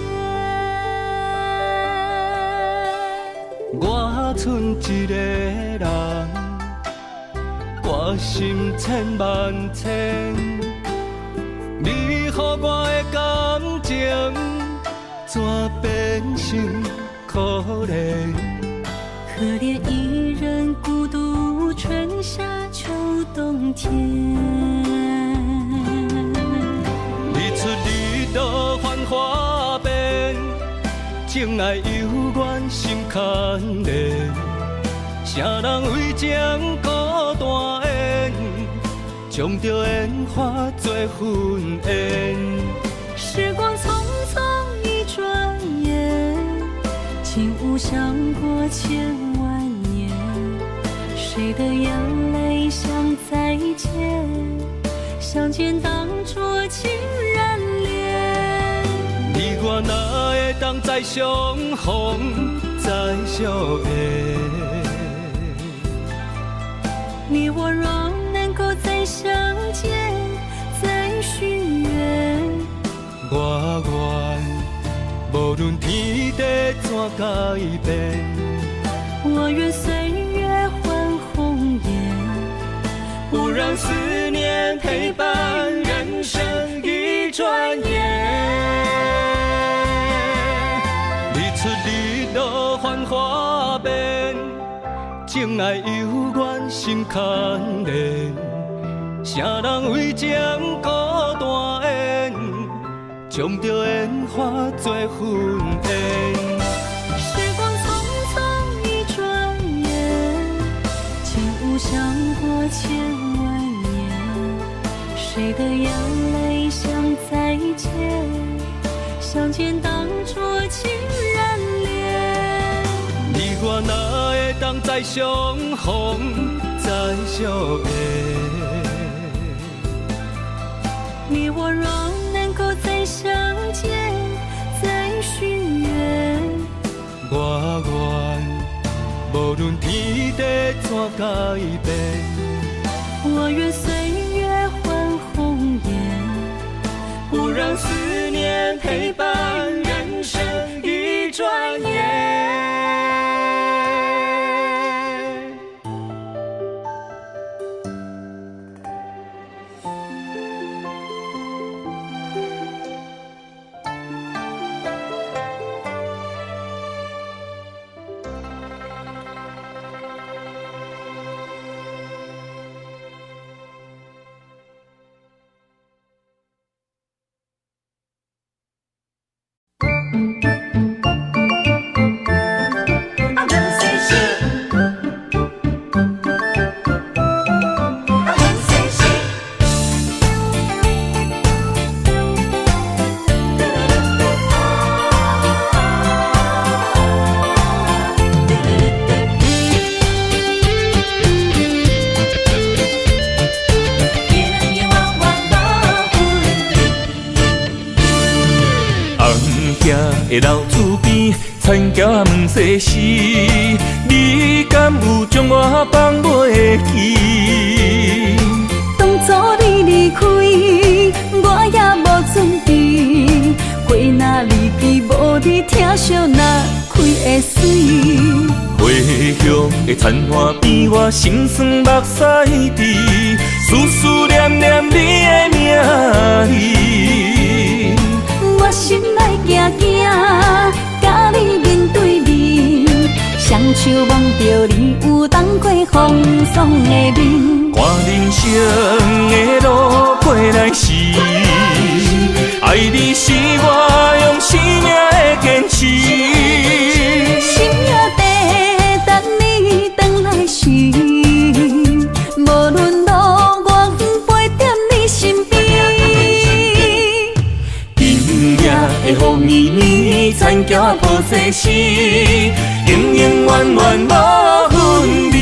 我賰一個人，掛心千萬千，你予我的感情怎變成可憐？可憐一人孤獨春夏秋冬天。日出日落繁華變，情愛猶原心牽連。誰人為情孤單緣，將著緣化做雲煙。時光匆匆一轉眼，情無相過千萬年。誰的眼淚像再見，相見當初情人戀。你我若會當再相逢，再相會。你我若能夠再相見，再許願。我願無論天地怎改變，我願歲月換紅顏，不讓思念陪伴人生一轉眼。日出日落繁華變，情愛猶原心牽連。誰人為情孤單緣，將著緣化做雲煙。時光匆匆一轉眼，情無相過千萬年。誰的眼淚像再見，相見當初情人戀。你我若會當再相逢，再相會。你我若能夠再相見，再許願。我願無論天地怎改變，我願歲月換紅顏，不讓思念陪伴人生一轉眼。徛的老厝邊，田橋仔問世事，你敢有將我放袂記？當初你離開，我也無準備。花若離枝無你疼惜，哪開會媠？回鄉的田岸邊，我心酸目屎滴，思思念念你的名字。我心內驚驚，佮你面對面，雙手摸著你有當過風霜的面。看人生的路過來時，愛你是我用生命的堅持。心也在等你轉來時，無論路遠，陪踮你身邊。今夜的雨綿綿，田橋抱世事，永永遠遠無分離。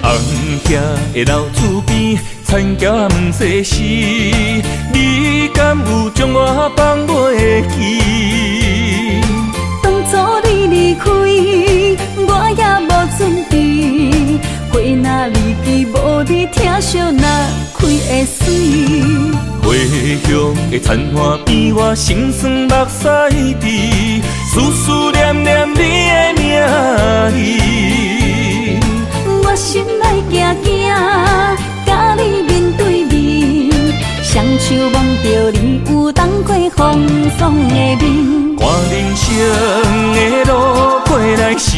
红徛的老厝邊，田橋仔問世事，你敢有將我放袂記？當初你離開，我也無準備。花若離枝無你疼惜，哪開會媠？回鄉的田岸邊，我心酸目屎滴，思思念念你的名字。我心內驚驚，佮你面對面，雙手摸著你有當過風霜的面。看人生的路過來時，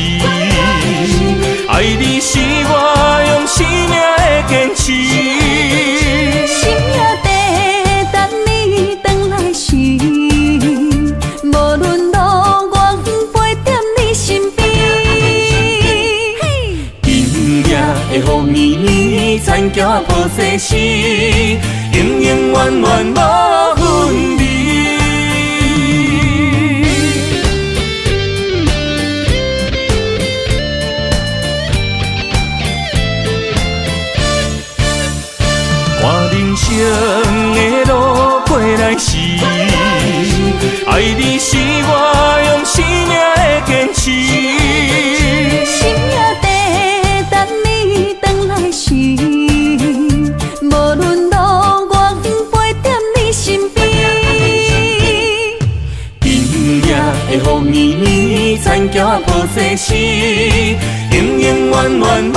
愛你是我用生命的堅持。心也在等你轉來時，無論路遠，陪踮你身邊。今夜的雨綿綿，田橋抱世事，永永遠遠無分離。看人生的路過來時，愛你是我用生命的堅持。心也在等你轉來時，無論路遠，陪踮你身邊。今夜的雨綿綿，田橋抱世事，永永遠遠無